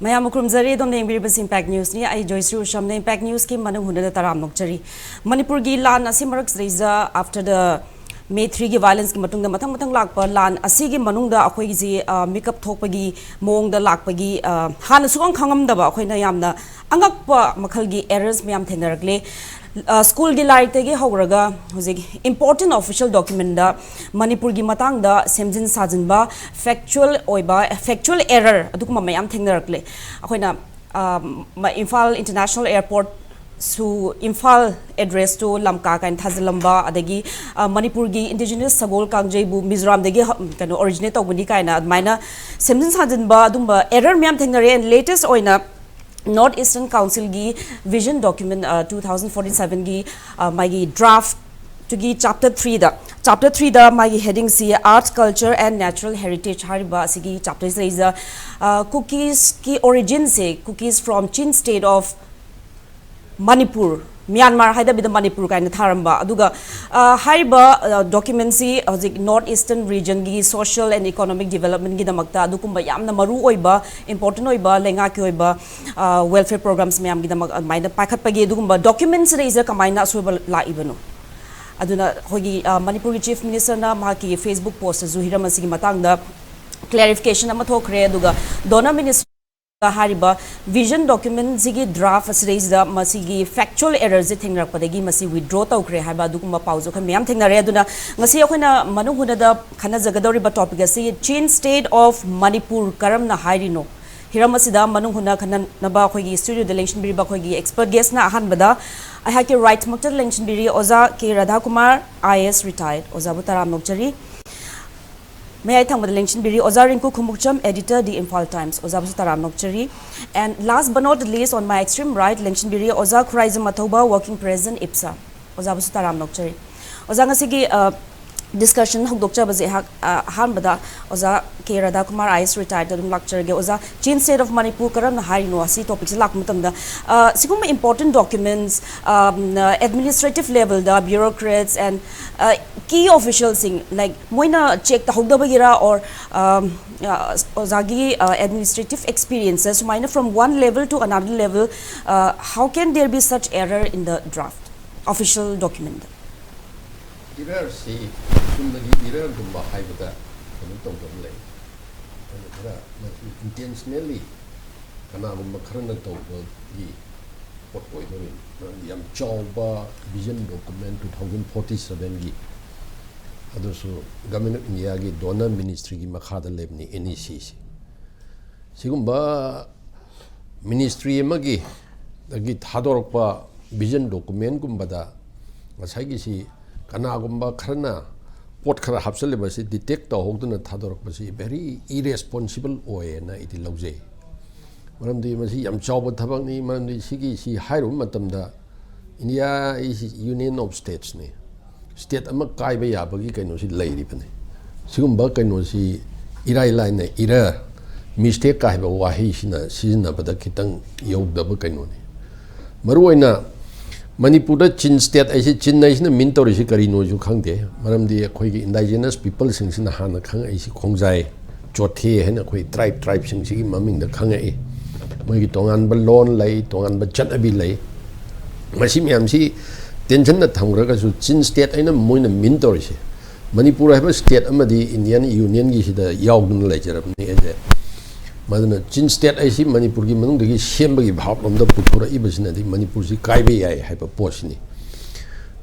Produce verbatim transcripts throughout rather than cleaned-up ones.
ꯃꯌꯥꯝ ꯈꯨꯔꯨꯝꯖꯔꯤ꯫ ꯑꯗꯣꯝꯅ ꯌꯦꯡꯕꯤꯔꯤꯕꯁꯤ Impact Newsꯅꯤ꯫ ꯑꯩ ꯖꯣꯏꯁ꯭ꯔꯤ ꯎꯁꯝꯅ Impact Newsꯀꯤ ꯃꯅꯨꯡ ꯍꯨꯠꯅꯗ ꯇꯔꯥꯝ ꯅꯣꯛꯆꯔꯤ꯫ ꯃꯅꯤꯄꯨꯔꯒꯤ ꯂꯥꯟ ꯑꯁꯤ ꯃꯔꯛꯁꯤꯗꯩꯗ, after the May threeꯒꯤ violenceꯀꯤ ꯃꯇꯨꯡꯗ ꯃꯊꯪ ꯃꯊꯪ ꯂꯥꯛꯄ ꯂꯥꯟ ꯑꯁꯤꯒꯤ ꯃꯅꯨꯡꯗ ꯑꯩꯈꯣꯏꯒꯤꯁꯤ, ꯑ, ꯃꯤꯀꯞ ꯊꯣꯛꯄꯒꯤ ꯃꯑꯣꯡꯗ ꯂꯥꯛꯄꯒꯤ, ꯑ, ꯍꯥꯟꯅ ꯁꯨꯈꯪ ꯈꯪꯉꯝꯗꯕ, ꯑꯩꯈꯣꯏꯅ ꯌꯥꯝꯅ ꯑꯉꯛꯄ ꯃꯈꯜꯒꯤ errors ꯃꯌꯥꯝ ꯊꯦꯡꯅꯔꯛꯂꯦ꯫ ꯑ, ꯁ꯭ꯀꯨꯜꯒꯤ ꯂꯥꯏꯔꯤꯛꯇꯒꯤ ꯍꯧꯔꯒ ꯍꯧꯖꯤꯛ important official documentꯗ ꯃꯅꯤꯄꯨꯔꯒꯤ ꯃꯇꯥꯡꯗ ꯁꯦꯝꯖꯤꯟ ꯁꯥꯖꯤꯟꯕ, factual ꯑꯣꯏꯕ, factual error ꯑꯗꯨꯒꯨꯝꯕ ꯃꯌꯥꯝ ꯊꯦꯡꯅꯔꯛꯂꯦ꯫ ꯑꯩꯈꯣꯏꯅ, ꯑ, ꯃ-, ꯏꯝꯐꯥꯜ International Airportꯁꯨ ꯏꯝꯐꯥꯜ addressꯇꯨ ꯂꯝꯀꯥ ꯀꯥꯏꯅ ꯊꯥꯖꯤꯜꯂꯝꯕ, ꯑꯗꯒꯤ, ꯑ, ꯃꯅꯤꯄꯨꯔꯒꯤ indigenous ꯁꯒꯣꯜ ꯀꯥꯡꯖꯩꯕꯨ ꯃꯤꯖꯣꯔꯥꯝꯗꯒꯤ ꯍ-, ꯀꯩꯅꯣ, originate ꯇꯧꯕꯅꯤ ꯀꯥꯏꯅ ꯑꯗꯨꯃꯥꯏꯅ ꯁꯦꯝꯖꯤꯟ ꯁꯥꯖꯤꯟꯕ, ꯑꯗꯨꯝꯕ error ꯃꯌꯥꯝ ꯊꯦꯡꯅꯔꯦ꯫ And latest ꯑꯣꯏꯅ North Eastern Councilꯒꯤ vision document, ꯑ, two thousand forty sevenꯒꯤ, ꯑ, ꯃꯥꯒꯤ draftꯇꯨꯒꯤ chapter threeꯗ, chapter threeꯗ ꯃꯥꯒꯤ headingꯁꯤ Art, Culture and Natural Heritage ꯍꯥꯏꯔꯤꯕ ꯑꯁꯤꯒꯤ chapterꯁꯤꯗꯩꯁꯤꯗ, ꯑ, Kukisꯀꯤ originꯁꯦ, Kukis from Chin State of Manipur, Myanmar ꯍꯥꯏꯗꯕꯤꯗ ꯃꯅꯤꯄꯨꯔ ꯀꯥꯏꯅ ꯊꯥꯔꯝꯕ꯫ ꯑꯗꯨꯒ, ꯑ, ꯍꯥꯏꯔꯤꯕ, ꯑ, documentꯁꯤ ꯍꯧꯖꯤꯛ North Eastern regionꯒꯤ social and economic developmentꯒꯤꯗꯃꯛꯇ ꯑꯗꯨꯒꯨꯝꯕ ꯌꯥꯝꯅ ꯃꯔꯨ ꯑꯣꯏꯕ, important ꯑꯣꯏꯕ ꯂꯩꯉꯥꯛꯀꯤ ꯑꯣꯏꯕ, ꯑ, welfare programs ꯃꯌꯥꯝꯒꯤꯗꯃꯛ ꯑꯗꯨꯃꯥꯏꯅ ꯄꯥꯏꯈꯠꯄꯒꯤ ꯑꯗꯨꯒꯨꯝꯕ documentꯁꯤꯗꯩꯁꯤꯗ ꯀꯃꯥꯏꯅ ꯑꯁꯣꯏꯕ ꯂꯥꯛꯏꯕꯅꯣ? ꯑꯗꯨꯅ ꯑꯩꯈꯣꯏꯒꯤ, ꯑ, ꯃꯅꯤꯄꯨꯔꯒꯤ Chief Ministerꯅ ꯃꯍꯥꯛꯀꯤ Facebook postꯇꯁꯨ ꯍꯤꯔꯝ ꯑꯁꯤꯒꯤ ꯃꯇꯥꯡꯗ clarification ꯑꯃ ꯊꯣꯛꯈ꯭ꯔꯦ꯫ ꯑꯗꯨꯒ DoNER Minister ꯍꯥꯏꯔꯤꯕ vision documentꯁꯤꯒꯤ draft ꯑꯁꯤꯗꯩꯁꯤꯗ ꯃꯁꯤꯒꯤ factual errorꯁꯦ ꯊꯦꯡꯅꯔꯛꯄꯗꯒꯤ ꯃꯁꯤ withdraw ꯇꯧꯈ꯭ꯔꯦ ꯍꯥꯏꯕ ꯑꯗꯨꯒꯨꯝꯕ ꯄꯥꯎꯁꯨ ꯑꯩꯈꯣꯏ ꯃꯌꯥꯝ ꯊꯦꯡꯅꯔꯦ꯫ ꯑꯗꯨꯅ ꯉꯁꯤ ꯑꯩꯈꯣꯏꯅ ꯃꯅꯨꯡ ꯍꯨꯠꯅꯗ ꯈꯟꯅꯖꯒꯗꯧꯔꯤꯕ topic ꯑꯁꯤ Chin State of Manipur ꯀꯔꯝꯅ ꯍꯥꯏꯔꯤꯅꯣ? ꯍꯤꯔꯝ ꯑꯁꯤꯗ ꯃꯅꯨꯡ ꯍꯨꯠꯅ ꯈꯟꯅꯅꯕ ꯑꯩꯈꯣꯏꯒꯤ studioꯗ ꯂꯦꯡꯁꯤꯟꯕꯤꯔꯤꯕ ꯑꯩꯈꯣꯏꯒꯤ expert guestꯅ ꯑꯍꯥꯟꯕꯗ ꯑꯩꯍꯥꯛꯀꯤ rightꯃꯛꯇ ꯂꯦꯡꯁꯤꯟꯕꯤꯔꯤ ꯑꯣꯖꯥ ꯀꯦ ꯔꯥꯙꯥꯀꯨꯃꯥꯔ, IAS retired, ꯑꯣꯖꯥꯕꯨ ꯇꯔꯥꯝ ꯅꯣꯛꯆꯔꯤ꯫ ꯃꯌꯥꯏ ꯊꯪꯕꯗ ꯂꯦꯡꯁꯤꯟꯕꯤꯔꯤ ꯑꯣꯖꯥ ꯔꯤꯡꯀꯨ ꯈꯣꯡꯎꯞꯆꯝ, editor, The Imphal Times, ꯑꯣꯖꯥꯕꯨꯁꯨ ꯇꯔꯥꯝ ꯅꯣꯛꯆꯔꯤ꯫ And last but not the least, on my extreme right, ꯂꯦꯡꯁꯤꯟꯕꯤꯔꯤ ꯑꯣꯖꯥ ꯈꯨꯔꯥꯏꯖꯝ ꯑꯊꯧꯕ, working president, IPSA, ꯑꯣꯖꯥꯕꯨꯁꯨ ꯇꯔꯥꯝ ꯅꯣꯛꯆꯔꯤ꯫ ꯑꯣꯖꯥ, ꯉꯁꯤꯒꯤ, ꯑ, Discussion ꯍꯧꯗꯣꯛꯆꯕꯁꯦ ꯑꯩꯍꯥꯛ ꯑ, ꯑꯍꯥꯟꯕꯗ ꯑꯣꯖꯥ ꯀꯦ ꯔꯥꯙꯥꯀꯨꯃꯥꯔ, ꯑꯥꯏ ꯑꯦꯁ retired, ꯑꯗꯨꯝ ꯂꯥꯛꯆꯔꯒꯦ꯫ ꯑꯣꯖꯥ, Chin State of Manipur ꯀꯔꯝꯅ ꯍꯥꯏꯔꯤꯅꯣ ꯑꯁꯤ topicꯁꯦ ꯂꯥꯛꯄ ꯃꯇꯝꯗ ꯑ, ꯁꯤꯒꯨꯝꯕ important documents, administrative levelꯗ bureaucrats and key officialꯁꯤꯡ, like, ꯃꯣꯏꯅ check ꯇꯧꯍꯧꯗꯕꯒꯤꯔ, or ꯑ, ꯑꯣꯖꯥꯒꯤ administrative experiences ꯁꯨꯃꯥꯏꯅ from one level to another level, how can there be such error in the draft official document? Errorꯁꯤ ꯆꯨꯝꯅꯒꯤ errorꯒꯨꯝꯕ ꯍꯥꯏꯕꯗ ꯀꯩꯅꯣ ꯇꯧꯗꯕ ꯂꯩ꯫ ꯑꯗꯨ ꯈꯔ intentionally ꯀꯅꯥꯒꯨꯝꯕ ꯈꯔꯅ ꯇꯧꯕꯒꯤ ꯄꯣꯠ ꯑꯣꯏꯗꯣꯔꯤꯅꯤ꯫ ꯃꯔꯝꯗꯤ ꯌꯥꯝ ꯆꯥꯎꯕ vision document two thousand forty sevenꯒꯤ, ꯑꯗꯨꯁꯨ Government of Indiaꯒꯤ donor ministryꯒꯤ ꯃꯈꯥꯗ ꯂꯩꯕꯅꯤ, NECꯁꯤ꯫ ꯁꯤꯒꯨꯝꯕ ministry ꯑꯃꯒꯤ ꯗꯒꯤ ꯊꯥꯗꯣꯔꯛꯄ vision documentꯒꯨꯝꯕꯗ ꯉꯁꯥꯏꯒꯤꯁꯤ ꯀꯅꯥꯒꯨꯝꯕ ꯈꯔꯅ ꯄꯣꯠ ꯈꯔ ꯍꯥꯞꯆꯤꯜꯂꯤꯕꯁꯤ detect ꯇꯧꯍꯧꯗꯅ ꯊꯥꯗꯣꯔꯛꯄꯁꯤ very irresponsible ꯑꯣꯏꯌꯦꯅ ꯑꯩꯗꯤ ꯂꯧꯖꯩ꯫ ꯃꯔꯝꯗꯤ ꯃꯁꯤ ꯌꯥꯝ ꯆꯥꯎꯕ ꯊꯕꯛꯅꯤ꯫ ꯃꯔꯝꯗꯤ ꯁꯤꯒꯤ, ꯁꯤ ꯍꯥꯏꯔꯨꯕ ꯃꯇꯝꯗ India is union of statesꯅꯤ꯫ State ꯑꯃ ꯀꯥꯏꯕ ꯌꯥꯕꯒꯤ ꯀꯩꯅꯣꯁꯤ ꯂꯩꯔꯤꯕꯅꯤ꯫ ꯁꯤꯒꯨꯝꯕ ꯀꯩꯅꯣꯁꯤ ꯏꯔꯥꯏ ꯂꯥꯏꯅ error, mistake ꯀꯥꯏꯕ ꯋꯥꯍꯩꯁꯤꯅ ꯁꯤꯖꯤꯟꯅꯕꯗ ꯈꯤꯇꯪ ꯌꯧꯗꯕ ꯀꯩꯅꯣꯅꯤ꯫ ꯃꯔꯨꯑꯣꯏꯅ ꯃꯅꯤꯄꯨꯔꯗ Chin State ꯍꯥꯏꯁꯤ, Chin ꯍꯥꯏꯁꯤꯅ mean ꯇꯧꯔꯤꯁꯤ ꯀꯔꯤꯅꯣꯁꯨ ꯈꯪꯗꯦ꯫ ꯃꯔꯝꯗꯤ ꯑꯩꯈꯣꯏꯒꯤ indigenous peopleꯁꯤꯡꯁꯤꯅ ꯍꯥꯟꯅ ꯈꯪꯉꯛꯏꯁꯤ ꯈꯣꯡꯖꯥꯏ, ꯆꯣꯊꯦ ꯍꯥꯏꯅ ꯑꯩꯈꯣꯏ tribe, tribeꯁꯤꯡꯁꯤꯒꯤ ꯃꯃꯤꯡꯗ ꯈꯪꯉꯛꯏ꯫ ꯃꯣꯏꯒꯤ ꯇꯣꯉꯥꯟꯕ ꯂꯣꯟ ꯂꯩ, ꯇꯣꯉꯥꯟꯕ ꯆꯠꯅꯕꯤ ꯂꯩ꯫ ꯃꯁꯤ ꯃꯌꯥꯝꯁꯤ tensionꯗ ꯊꯝꯈ꯭ꯔꯒꯁꯨ, Chin State ꯍꯥꯏꯅ ꯃꯣꯏꯅ mean ꯇꯧꯔꯤꯁꯦ, ꯃꯅꯤꯄꯨꯔ ꯍꯥꯏꯕ state ꯑꯃꯗꯤ Indian Unionꯒꯤꯁꯤꯗ ꯌꯥꯎꯗꯨꯅ ꯂꯩꯖꯔꯕꯅꯤ ꯑꯩꯁꯦ꯫ ꯃꯗꯨꯅ Chin State ꯍꯥꯏꯁꯤ ꯃꯅꯤꯄꯨꯔꯒꯤ ꯃꯅꯨꯡꯗꯒꯤ ꯁꯦꯝꯕꯒꯤ ꯚꯥꯕ ꯂꯣꯝꯗ ꯄꯨꯊꯣꯔꯛꯏꯕꯁꯤꯅꯗꯤ ꯃꯅꯤꯄꯨꯔꯁꯤ ꯀꯥꯏꯕ ꯌꯥꯏ ꯍꯥꯏꯕ ꯄꯣꯠꯁꯤꯅꯤ꯫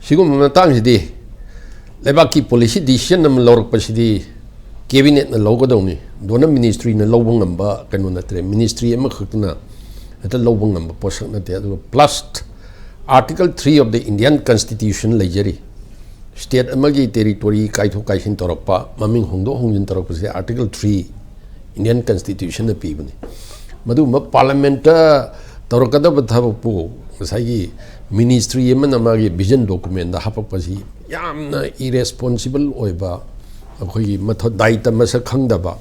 ꯁꯤꯒꯨꯝꯕ ꯃꯇꯥꯡꯁꯤꯗꯤ ꯂꯩꯕꯥꯛꯀꯤ policy decision ꯑꯃ ꯂꯧꯔꯛꯄꯁꯤꯗꯤ cabinetꯅ ꯂꯧꯒꯗꯧꯅꯤ꯫ Donor ministryꯅ ꯂꯧꯕ ꯉꯝꯕ ꯀꯩꯅꯣ ꯅꯠꯇ꯭ꯔꯦ, ministry ꯑꯃꯈꯛꯇꯅ ꯍꯦꯛꯇ ꯂꯧꯕ ꯉꯝꯕ ꯄꯣꯠꯁꯛ ꯅꯠꯇꯦ꯫ ꯑꯗꯨꯒ plus Article three of the Indian Constitution ꯂꯩꯖꯔꯤ꯫ State ꯑꯃꯒꯤ territory ꯀꯥꯏꯊꯣꯛ ꯀꯥꯏꯁꯤꯟ ꯇꯧꯔꯛꯄ, ꯃꯃꯤꯡ ꯍꯣꯡꯗꯣꯛ ꯍꯣꯡꯖꯤꯟ ꯇꯧꯔꯛꯄꯁꯦ Article three Indian Constitutionꯅ ꯄꯤꯕꯅꯤ꯫ ꯃꯗꯨꯒꯨꯝꯕ parliamentꯇ ꯇꯧꯔꯛꯀꯗꯕ ꯊꯕꯛꯄꯨ ꯉꯁꯥꯏꯒꯤ ꯃꯤꯅꯤꯁꯇ꯭ꯔꯤ ꯑꯃꯅ ꯃꯥꯒꯤ ꯚꯤꯖꯟ ꯗꯣꯀꯨꯃꯦꯟꯗ ꯍꯥꯄꯛꯄꯁꯤ ꯌꯥꯝꯅ ꯏꯔꯦꯁꯄꯣꯟꯁꯤꯕꯜ ꯑꯣꯏꯕ, ꯑꯩꯈꯣꯏꯒꯤ ꯃꯊꯧ ꯗꯥꯏꯇ ꯃꯁꯛ ꯈꯪꯗꯕ,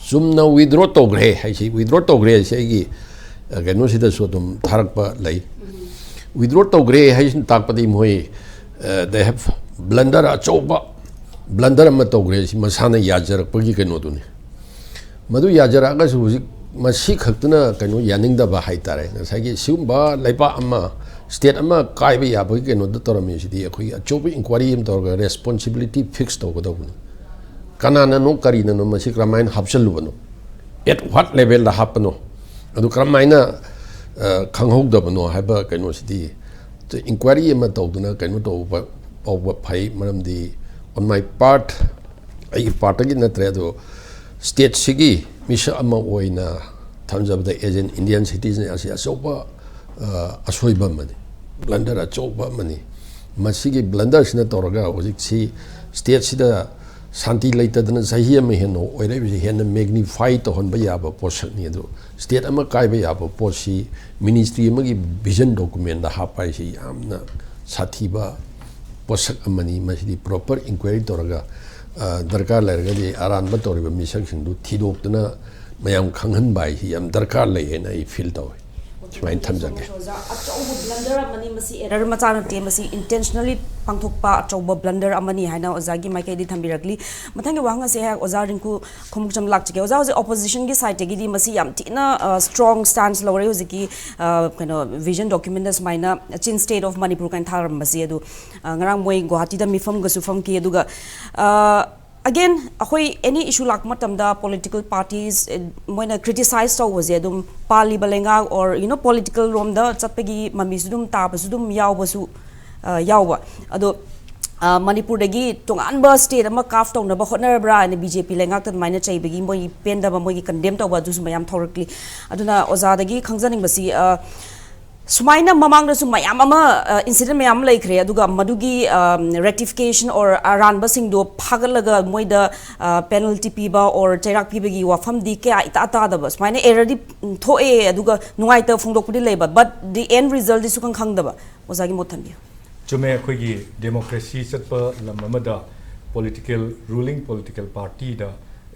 ꯆꯨꯝꯅ ꯋꯤꯗ꯭ꯔꯣ ꯇꯧꯈ꯭ꯔꯦ ꯍꯥꯏꯁꯤ, ꯋꯤꯗ꯭ꯔꯣ ꯇꯧꯈ꯭ꯔꯦ ꯍꯥꯏꯁꯤ ꯑꯩꯒꯤ ꯀꯩꯅꯣꯁꯤꯗꯁꯨ ꯑꯗꯨꯝ ꯊꯥꯔꯛꯄ ꯂꯩ꯫ ꯋꯤꯗ꯭ꯔꯣ ꯇꯧꯈ꯭ꯔꯦ ꯍꯥꯏꯁꯤꯅ ꯇꯥꯛꯄꯗꯤ ꯃꯣꯏ ꯗꯦ ꯍꯦꯞ ꯕ꯭ꯂꯟꯗꯔ ꯑꯆꯧꯕ, ꯕ꯭ꯂꯟꯗꯔ ꯑꯃ ꯇꯧꯈ꯭ꯔꯦ, ꯁꯤ ꯃꯁꯥꯅ ꯌꯥꯖꯔꯛꯄꯒꯤ ꯀꯩꯅꯣꯗꯨꯅꯤ꯫ ꯃꯗꯨ ꯌꯥꯖꯔꯛꯑꯒꯁꯨ ꯍꯧꯖꯤꯛ ꯃꯁꯤ ꯈꯛꯇꯅ ꯀꯩꯅꯣ ꯌꯥꯅꯤꯡꯗꯕ ꯍꯥꯏꯇꯥꯔꯦ꯫ ꯉꯁꯥꯏꯒꯤ ꯁꯤꯒꯨꯝꯕ ꯂꯩꯕꯥꯛ ꯑꯃ, ꯁ꯭ꯇꯦꯠ ꯑꯃ ꯀꯥꯏꯕ ꯌꯥꯕꯒꯤ ꯀꯩꯅꯣꯗ ꯇꯧꯔꯝꯃꯤꯁꯤꯗꯤ ꯑꯩꯈꯣꯏꯒꯤ ꯑꯆꯧꯕ ꯏꯟꯀ꯭ꯋꯥꯏꯔꯤ ꯑꯃ ꯇꯧꯔꯒ ꯔꯦꯁꯄꯣꯟꯁꯤꯕꯤꯂꯤꯇꯤ ꯐꯤꯛꯁ ꯇꯧꯒꯗꯧꯕꯅꯤ꯫ ꯀꯅꯥꯅꯅꯣ ꯀꯔꯤꯅꯅꯣ ꯃꯁꯤ ꯀꯔꯝꯍꯥꯏꯅ ꯍꯥꯞꯆꯜꯂꯨꯕꯅꯣ, ꯑꯦꯠ ꯋꯥꯠ ꯂꯦꯚꯦꯜꯗ ꯍꯥꯞꯄꯅꯣ, ꯑꯗꯨ ꯀꯔꯝꯍꯥꯏꯅ ꯈꯪꯍꯧꯗꯕꯅꯣ ꯍꯥꯏꯕ ꯀꯩꯅꯣꯁꯤꯗꯤ ꯏꯟꯀ꯭ꯋꯥꯏꯔꯤ ꯑꯃ ꯇꯧꯗꯨꯅ ꯀꯩꯅꯣ ꯇꯧꯕ ꯐꯥꯎꯕ ꯐꯩ꯫ ꯃꯔꯝꯗꯤ on my part, ꯑꯩꯒꯤ ꯄꯥꯔꯠꯇꯒꯤ ꯅꯠꯇ꯭ꯔꯦ, ꯑꯗꯣ ꯁ꯭ꯇꯦꯠꯁꯤꯒꯤ ꯃꯤꯁꯛ ꯑꯃ ꯑꯣꯏꯅ ꯊꯝꯖꯕꯗ, as an Indian citizen, ꯑꯁꯤ ꯑꯆꯧꯕ ꯑꯁꯣꯏꯕ ꯑꯃꯅꯤ, ꯕ꯭ꯂꯟꯗꯔ ꯑꯆꯧꯕ ꯑꯃꯅꯤ꯫ ꯃꯁꯤꯒꯤ ꯕ꯭ꯂꯟꯗꯔꯁꯤꯅ ꯇꯧꯔꯒ ꯍꯧꯖꯤꯛꯁꯤ ꯁ꯭ꯇꯦꯠꯁꯤꯗ ꯁꯥꯟꯇꯤ ꯂꯩꯇꯗꯅ ꯆꯍꯤ ꯑꯃ ꯍꯦꯟꯅ ꯑꯣꯏꯔꯛꯏꯕꯁꯤ ꯍꯦꯟꯅ ꯃꯦꯒꯅꯤꯐꯥꯏ ꯇꯧꯍꯟꯕ ꯌꯥꯕ ꯄꯣꯠꯁꯛꯅꯤ꯫ ꯑꯗꯨ ꯁ꯭ꯇꯦꯠ ꯑꯃ ꯀꯥꯏꯕ ꯌꯥꯕ ꯄꯣꯠꯁꯤ ꯃꯤꯅꯤꯁꯇ꯭ꯔꯤ ꯑꯃꯒꯤ ꯚꯤꯖꯟ ꯗꯣꯀꯨꯃꯦꯟꯗ ꯍꯥꯞꯄ ꯍꯥꯏꯁꯤ ꯌꯥꯝꯅ ꯁꯥꯊꯤꯕ ꯄꯣꯠꯁꯛ ꯑꯃꯅꯤ꯫ ꯃꯁꯤꯗꯤ ꯄ꯭ꯔꯣꯄꯔ ꯏꯟꯀ꯭ꯋꯥꯏꯔꯤ ꯇꯧꯔꯒ ꯗꯔꯀꯥꯔ ꯂꯩꯔꯒꯗꯤ ꯑꯔꯥꯟꯕ ꯇꯧꯔꯤꯕ ꯃꯤꯁꯛꯁꯤꯡꯗꯨ ꯊꯤꯗꯣꯛꯇꯨꯅ ꯃꯌꯥꯝ ꯈꯪꯍꯟꯕ ꯍꯥꯏꯁꯤ ꯌꯥꯝ ꯗꯔꯀꯥꯔ ꯂꯩ ꯍꯥꯏꯅ ꯑꯩ ꯐꯤꯜ ꯇꯧꯏ꯫ ꯁꯨꯃꯥꯏꯅ ꯊꯝꯖꯒꯦ꯫ ꯑꯣꯖꯥ, ꯑꯆꯧꯕ ꯕ꯭ꯂꯟꯗꯔ ꯑꯃꯅꯤ ꯃꯁꯤ, ꯑꯦꯔꯔ ꯃꯆꯥ ꯅꯠꯇꯦ, ꯃꯁꯤ ꯏꯟꯇꯦꯟꯁꯅꯦꯜꯂꯤ ꯄꯥꯡꯊꯣꯛꯄ ꯑꯆꯧꯕ ꯕ꯭ꯂꯟꯗꯔ ꯑꯃꯅꯤ ꯍꯥꯏꯅ ꯑꯣꯖꯥꯒꯤ ꯃꯥꯏꯀꯩꯗꯤ ꯊꯝꯕꯤꯔꯛꯂꯤ꯫ ꯃꯊꯪꯒꯤ ꯋꯥꯍꯪ ꯑꯁꯤ ꯑꯩꯍꯥꯛ ꯑꯣꯖꯥ ꯔꯤꯡꯀꯨ ꯈꯣꯡꯎꯞꯆꯝ ꯂꯥꯛꯆꯒꯦ꯫ ꯑꯣꯖꯥ, ꯍꯧꯖꯤꯛ ꯑꯣꯄꯣꯖꯤꯁꯟꯒꯤ ꯁꯥꯏꯠꯇꯒꯤꯗꯤ ꯃꯁꯤ ꯌꯥꯝ ꯊꯤꯅ ꯁ꯭ꯇ꯭ꯔꯣꯡ ꯁ꯭ꯇꯥꯟꯁ ꯂꯧꯔꯦ꯫ ꯍꯧꯖꯤꯛꯀꯤ ꯀꯩꯅꯣ ꯚꯤꯖꯟ ꯗꯣꯀ꯭ꯌꯨꯃꯦꯟꯗ ꯁꯨꯃꯥꯏꯅ ꯆꯤꯟ ꯁ꯭ꯇꯦꯠ ꯑꯣꯐ ꯃꯅꯤꯄꯨꯔ ꯀꯥꯏꯅ ꯊꯥꯔꯝꯕꯁꯤ꯫ ꯑꯗꯨ ꯉꯔꯥꯡ ꯃꯣꯏ ꯒꯨꯋꯥꯍꯥꯇꯤꯗ ꯃꯤꯐꯝꯒꯁꯨ ꯐꯝꯈꯤ꯫ ꯑꯗꯨꯒ ꯑꯒꯦꯟ, ꯑꯩꯈꯣꯏ ꯑꯦꯅꯤ ꯏꯁꯨ ꯂꯥꯛꯄ ꯃꯇꯝꯗ ꯄꯣꯂꯤꯇꯤꯀꯦꯜ ꯄꯥꯔꯇꯤꯁ ꯃꯣꯏꯅ ꯀ꯭ꯔꯤꯇꯤꯁꯥꯏꯁ ꯇꯧꯕꯁꯦ ꯑꯗꯨꯝ ꯄꯥꯜꯂꯤꯕ ꯂꯩꯉꯥꯛ ꯑꯣꯔ ꯌꯨ ꯅꯣ ꯄꯣꯂꯤꯇꯤꯀꯦꯜ ꯔꯣꯝꯗ ꯆꯠꯄꯒꯤ ꯃꯃꯤꯁꯨ ꯑꯗꯨꯝ ꯇꯥꯕꯁꯨ ꯑꯗꯨꯝ ꯌꯥꯎꯕꯁꯨ ꯌꯥꯎꯕ꯫ ꯑꯗꯣ ꯃꯅꯤꯄꯨꯔꯗꯒꯤ ꯇꯣꯉꯥꯟꯕ ꯁ꯭ꯇꯦꯠ ꯑꯃ ꯀꯥꯐ ꯇꯧꯅꯕ ꯍꯣꯠꯅꯔꯕ꯭ꯔꯥ ꯍꯥꯏꯅ ꯕꯤ ꯖꯦ ꯄꯤ ꯂꯩꯉꯥꯛꯇ ꯑꯗꯨꯃꯥꯏꯅ ꯆꯩꯕꯒꯤ, ꯃꯣꯏ ꯄꯦꯟꯗꯕ, ꯃꯣꯏꯒꯤ ꯀꯟꯗꯦꯝ ꯇꯧꯕ ꯑꯗꯨꯁꯨ ꯃꯌꯥꯝ ꯊꯣꯛꯂꯛꯂꯤ꯫ ꯑꯗꯨꯅ ꯑꯣꯖꯥꯗꯒꯤ ꯈꯪꯖꯅꯤꯡꯕꯁꯤ, ꯁꯨꯃꯥꯏꯅ ꯃꯃꯥꯡꯗꯁꯨ ꯃꯌꯥꯝ ꯑꯃ, incident ꯃꯌꯥꯝ ꯑꯃ ꯂꯩꯈ꯭ꯔꯦ, ꯑꯗꯨꯒ ꯃꯗꯨꯒꯤ rectification or ꯑꯔꯥꯟꯕꯁꯤꯡꯗꯣ ꯐꯥꯒꯠꯂꯒ ꯃꯣꯏꯗ penalty ꯄꯤꯕ or ꯆꯩꯔꯥꯛ ꯄꯤꯕꯒꯤ ꯋꯥꯐꯝꯗꯤ ꯀꯌꯥ ꯏꯇꯥ ꯇꯥꯗꯕ, ꯁꯨꯃꯥꯏꯅ errorꯗꯤ ꯊꯣꯛꯑꯦ ꯑꯗꯨꯒ ꯅꯨꯡꯉꯥꯏꯇꯕ ꯐꯣꯡꯗꯣꯛꯄꯗꯤ ꯂꯩꯕ, but the end resultꯗꯤ ꯁꯨꯈꯪ ꯈꯪꯗꯕ꯫ ꯑꯣꯖꯥꯒꯤ ꯃꯣꯠ ꯊꯝꯕꯤꯌꯨ꯫ ꯆꯨꯝꯃꯦ, ꯑꯩꯈꯣꯏꯒꯤ democracy ꯆꯠꯄ ꯂꯝ ꯑꯃꯗ political, ruling political partyꯗ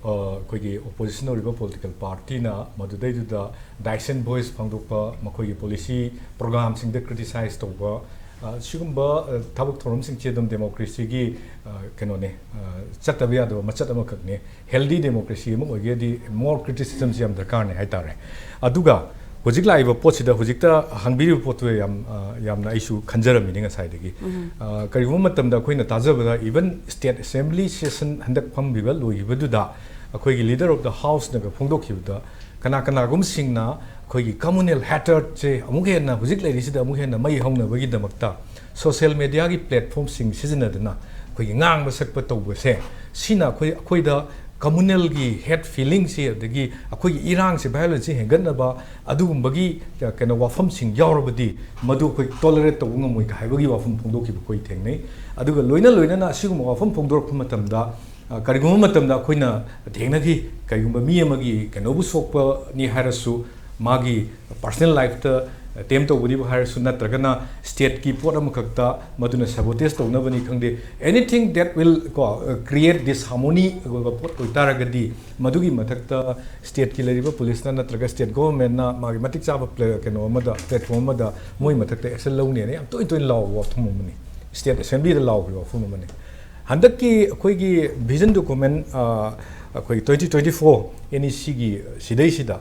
ꯑꯩꯈꯣꯏꯒꯤ opposition ꯑꯣꯏꯔꯤꯕ political partyꯅ ꯃꯗꯨꯗꯩꯗꯨꯗ dissent voice ꯐꯣꯡꯗꯣꯛꯄ, ꯃꯈꯣꯏꯒꯤ policy programꯁꯤꯡꯗ criticize ꯇꯧꯕ, ꯁꯤꯒꯨꯝꯕ ꯊꯕꯛ ꯊꯧꯔꯝꯁꯤꯡꯁꯦ ꯑꯗꯨꯝ democracyꯒꯤ ꯀꯩꯅꯣꯅꯦ, ꯆꯠꯇꯕ ꯌꯥꯗꯕ ꯃꯆꯠ ꯑꯃꯈꯛꯅꯦ꯫ Healthy democracy ꯑꯃ ꯑꯣꯏꯒꯦꯗꯤ more criticismꯁꯤ ꯌꯥꯝ ꯗꯔꯀꯥꯔꯅꯦ ꯍꯥꯏꯇꯥꯔꯦ꯫ ꯑꯗꯨꯒ ꯍꯧꯖꯤꯛ ꯂꯥꯛꯏꯕ ꯄꯣꯠꯁꯤꯗ, ꯍꯧꯖꯤꯛꯇ ꯍꯪꯕꯤꯔꯤꯕ ꯄꯣꯠꯇꯨ ꯌꯥꯝ, ꯌꯥꯝꯅ ꯑꯩꯁꯨ ꯈꯟꯖꯔꯝꯃꯤꯅꯤ ꯉꯁꯥꯏꯗꯒꯤ꯫ ꯀꯔꯤꯒꯨꯝꯕ ꯃꯇꯝꯗ ꯑꯩꯈꯣꯏꯅ ꯇꯥꯖꯕꯗ, even state assembly session ꯍꯟꯗꯛ ꯐꯝꯈꯤꯕ ꯂꯣꯏꯈꯤꯕꯗꯨꯗ ꯑꯩꯈꯣꯏꯒꯤ leader of the houseꯅꯒ ꯐꯣꯡꯗꯣꯛꯈꯤꯕꯗ, ꯀꯅꯥ ꯀꯅꯥꯒꯨꯝꯕꯁꯤꯡꯅ ꯑꯩꯈꯣꯏꯒꯤ communal hatredꯁꯦ ꯑꯃꯨꯛ ꯍꯦꯟꯅ, ꯍꯧꯖꯤꯛ ꯂꯩꯔꯤꯁꯤꯗ ꯑꯃꯨꯛ ꯍꯦꯟꯅ ꯃꯩ ꯍꯧꯅꯕꯒꯤꯗꯃꯛꯇ social mediaꯒꯤ platformꯁꯤꯡ ꯁꯤꯖꯤꯟꯅꯗꯨꯅ ꯑꯩꯈꯣꯏꯒꯤ ꯉꯥꯡꯕ ꯁꯛꯄ ꯇꯧꯕꯁꯦ, ꯁꯤꯅ ꯑꯩꯈꯣꯏ, ꯑꯩꯈꯣꯏꯗ communalꯒꯤ hate feelingꯁꯤ, ꯑꯗꯒꯤ ꯑꯩꯈꯣꯏꯒꯤ ꯏꯔꯥꯡꯁꯤ, violenceꯁꯤ ꯍꯦꯟꯒꯠꯅꯕ ꯑꯗꯨꯒꯨꯝꯕꯒꯤ ꯀꯩꯅꯣ ꯋꯥꯐꯝꯁꯤꯡ ꯌꯥꯎꯔꯕꯗꯤ, ꯃꯗꯨ ꯑꯩꯈꯣꯏ tolerate ꯇꯧꯕ ꯉꯝꯃꯣꯏ ꯍꯥꯏꯕꯒꯤ ꯋꯥꯐꯝ ꯐꯣꯡꯗꯣꯛꯈꯤꯕ ꯑꯩꯈꯣꯏ ꯊꯦꯡꯅꯩ꯫ ꯑꯗꯨꯒ ꯂꯣꯏꯅ ꯂꯣꯏꯅꯅ ꯑꯁꯤꯒꯨꯝꯕ ꯋꯥꯐꯝ ꯐꯣꯡꯗꯣꯔꯛꯄ ꯃꯇꯝꯗ, ꯀꯔꯤꯒꯨꯝꯕ ꯃꯇꯝꯗ ꯑꯩꯈꯣꯏꯅ ꯊꯦꯡꯅꯈꯤ, ꯀꯔꯤꯒꯨꯝꯕ ꯃꯤ ꯑꯃꯒꯤ ꯀꯩꯅꯣꯕꯨ ꯁꯣꯛꯄꯅꯤ ꯍꯥꯏꯔꯁꯨ, ꯃꯥꯒꯤ personal lifeꯇ attempt ꯇꯧꯕꯅꯤꯕꯨ ꯍꯥꯏꯔꯁꯨ, ꯅꯠꯇ꯭ꯔꯒꯅ stateꯀꯤ ꯄꯣꯠ ꯑꯃꯈꯛꯇ ꯃꯗꯨꯅ sabotage ꯇꯧꯅꯕꯅꯤ ꯈꯪꯗꯦ, anything that will ꯀꯣ, create disharmony ꯑꯣꯏꯕ ꯄꯣꯠ ꯑꯣꯏꯇꯥꯔꯒꯗꯤ, ꯃꯗꯨꯒꯤ ꯃꯊꯛꯇ stateꯀꯤ ꯂꯩꯔꯤꯕ policeꯅ ꯅꯠꯇ꯭ꯔꯒ state governmentꯅ ꯃꯥꯒꯤ ꯃꯇꯤꯛ ꯆꯥꯕ ꯀꯩꯅꯣ ꯑꯃꯗ, platform ꯑꯃꯗ ꯃꯣꯏ ꯃꯊꯛꯇ action ꯂꯧꯅꯦꯅ ꯌꯥꯝ ꯇꯣꯏ ꯇꯣꯏꯅ ꯂꯥꯎꯕ ꯋꯥꯐꯝ ꯑꯃꯅꯤ꯫ State assemblyꯗ ꯂꯥꯎꯈꯤꯕ ꯋꯥꯐꯝ ꯑꯃꯅꯤ꯫ ꯍꯟꯗꯛꯀꯤ ꯑꯩꯈꯣꯏꯒꯤ vision document, ꯑꯩꯈꯣꯏ twenty twenty four NECꯒꯤ ꯁꯤꯗꯩꯁꯤꯗ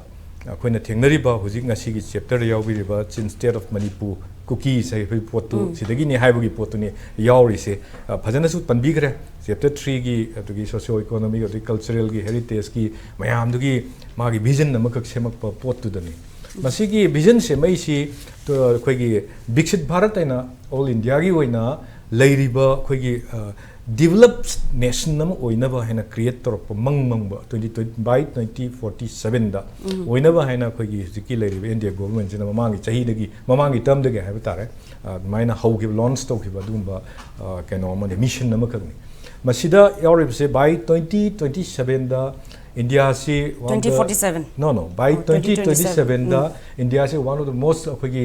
ꯑꯩꯈꯣꯏꯅ ꯊꯦꯡꯅꯔꯤꯕ ꯍꯧꯖꯤꯛ ꯉꯁꯤꯒꯤ chapterꯗ ꯌꯥꯎꯕꯤꯔꯤꯕ Chin State of Manipur, cookies ꯍꯥꯏꯕꯒꯤ ꯄꯣꯠꯇꯨ ꯁꯤꯗꯒꯤꯅꯤ ꯍꯥꯏꯕꯒꯤ ꯄꯣꯠꯇꯨꯅꯤ ꯌꯥꯎꯔꯤꯁꯦ꯫ ꯐꯖꯅꯁꯨ ꯄꯟꯕꯤꯈ꯭ꯔꯦ꯫ Chapter threeꯒꯤ, ꯑꯗꯨꯒꯤ socio economic, ꯑꯗꯨꯒꯤ culturalꯒꯤ, heritageꯀꯤ ꯃꯌꯥꯝꯗꯨꯒꯤ ꯃꯥꯒꯤ vision ꯑꯃꯈꯛ ꯁꯦꯝꯃꯛꯄ ꯄꯣꯠꯇꯨꯗꯅꯤ꯫ ꯃꯁꯤꯒꯤ vision ꯁꯦꯝꯃꯛꯏꯁꯤ ꯑꯩꯈꯣꯏꯒꯤ ꯕꯤꯛꯁꯤꯠ ꯚꯥꯔꯠ ꯍꯥꯏꯅ all Indiaꯒꯤ ꯑꯣꯏꯅ ꯂꯩꯔꯤꯕ ꯑꯩꯈꯣꯏꯒꯤ ꯗꯤꯕꯂꯞ ꯅꯦꯁꯟ ꯑꯃ ꯑꯣꯏꯅꯕ ꯍꯥꯏꯅ ꯀ꯭ꯔꯤꯌꯦꯠ ꯇꯧꯔꯛꯄ ꯃꯪ ꯃꯪꯕ twenty twenty by twenty forty ꯁꯕꯦꯟꯗ ꯑꯣꯏꯅꯕ ꯍꯥꯏꯅ ꯑꯩꯈꯣꯏꯒꯤ ꯍꯧꯖꯤꯛꯀꯤ ꯂꯩꯔꯤꯕ ꯏꯟꯗꯤꯌꯥ ꯒꯣꯚꯔꯟꯃꯦꯟꯁꯤꯅ ꯃꯃꯥꯡꯒꯤ ꯆꯍꯤꯗꯒꯤ ꯃꯃꯥꯡꯒꯤ ꯇꯔꯝꯗꯒꯤ ꯍꯥꯏꯕ ꯇꯥꯔꯦ, ꯑꯗꯨꯃꯥꯏꯅ ꯍꯧꯈꯤꯕ ꯂꯣꯟꯁ ꯇꯧꯈꯤꯕ ꯑꯗꯨꯒꯨꯝꯕ ꯀꯩꯅꯣ ꯑꯃꯅꯤ, ꯃꯤꯁꯟ ꯑꯃꯈꯛꯅꯤ꯫ ꯃꯁꯤꯗ ꯌꯥꯎꯔꯤꯕꯁꯦ ꯕꯥꯏ ꯇ꯭ꯋꯦꯟꯇꯤ ꯇ꯭ꯋꯦꯟꯇꯤ ꯁꯕꯦꯟꯗ ꯏꯟꯗꯤꯌꯥꯁꯤ twenty forty seven no no by twenty twenty ꯁꯕꯦꯟꯗ ꯏꯟꯗꯤꯌꯥꯁꯤ ꯋꯥꯟ ꯑꯣꯐ ꯗ ꯃꯣꯁ ꯑꯩꯈꯣꯏꯒꯤ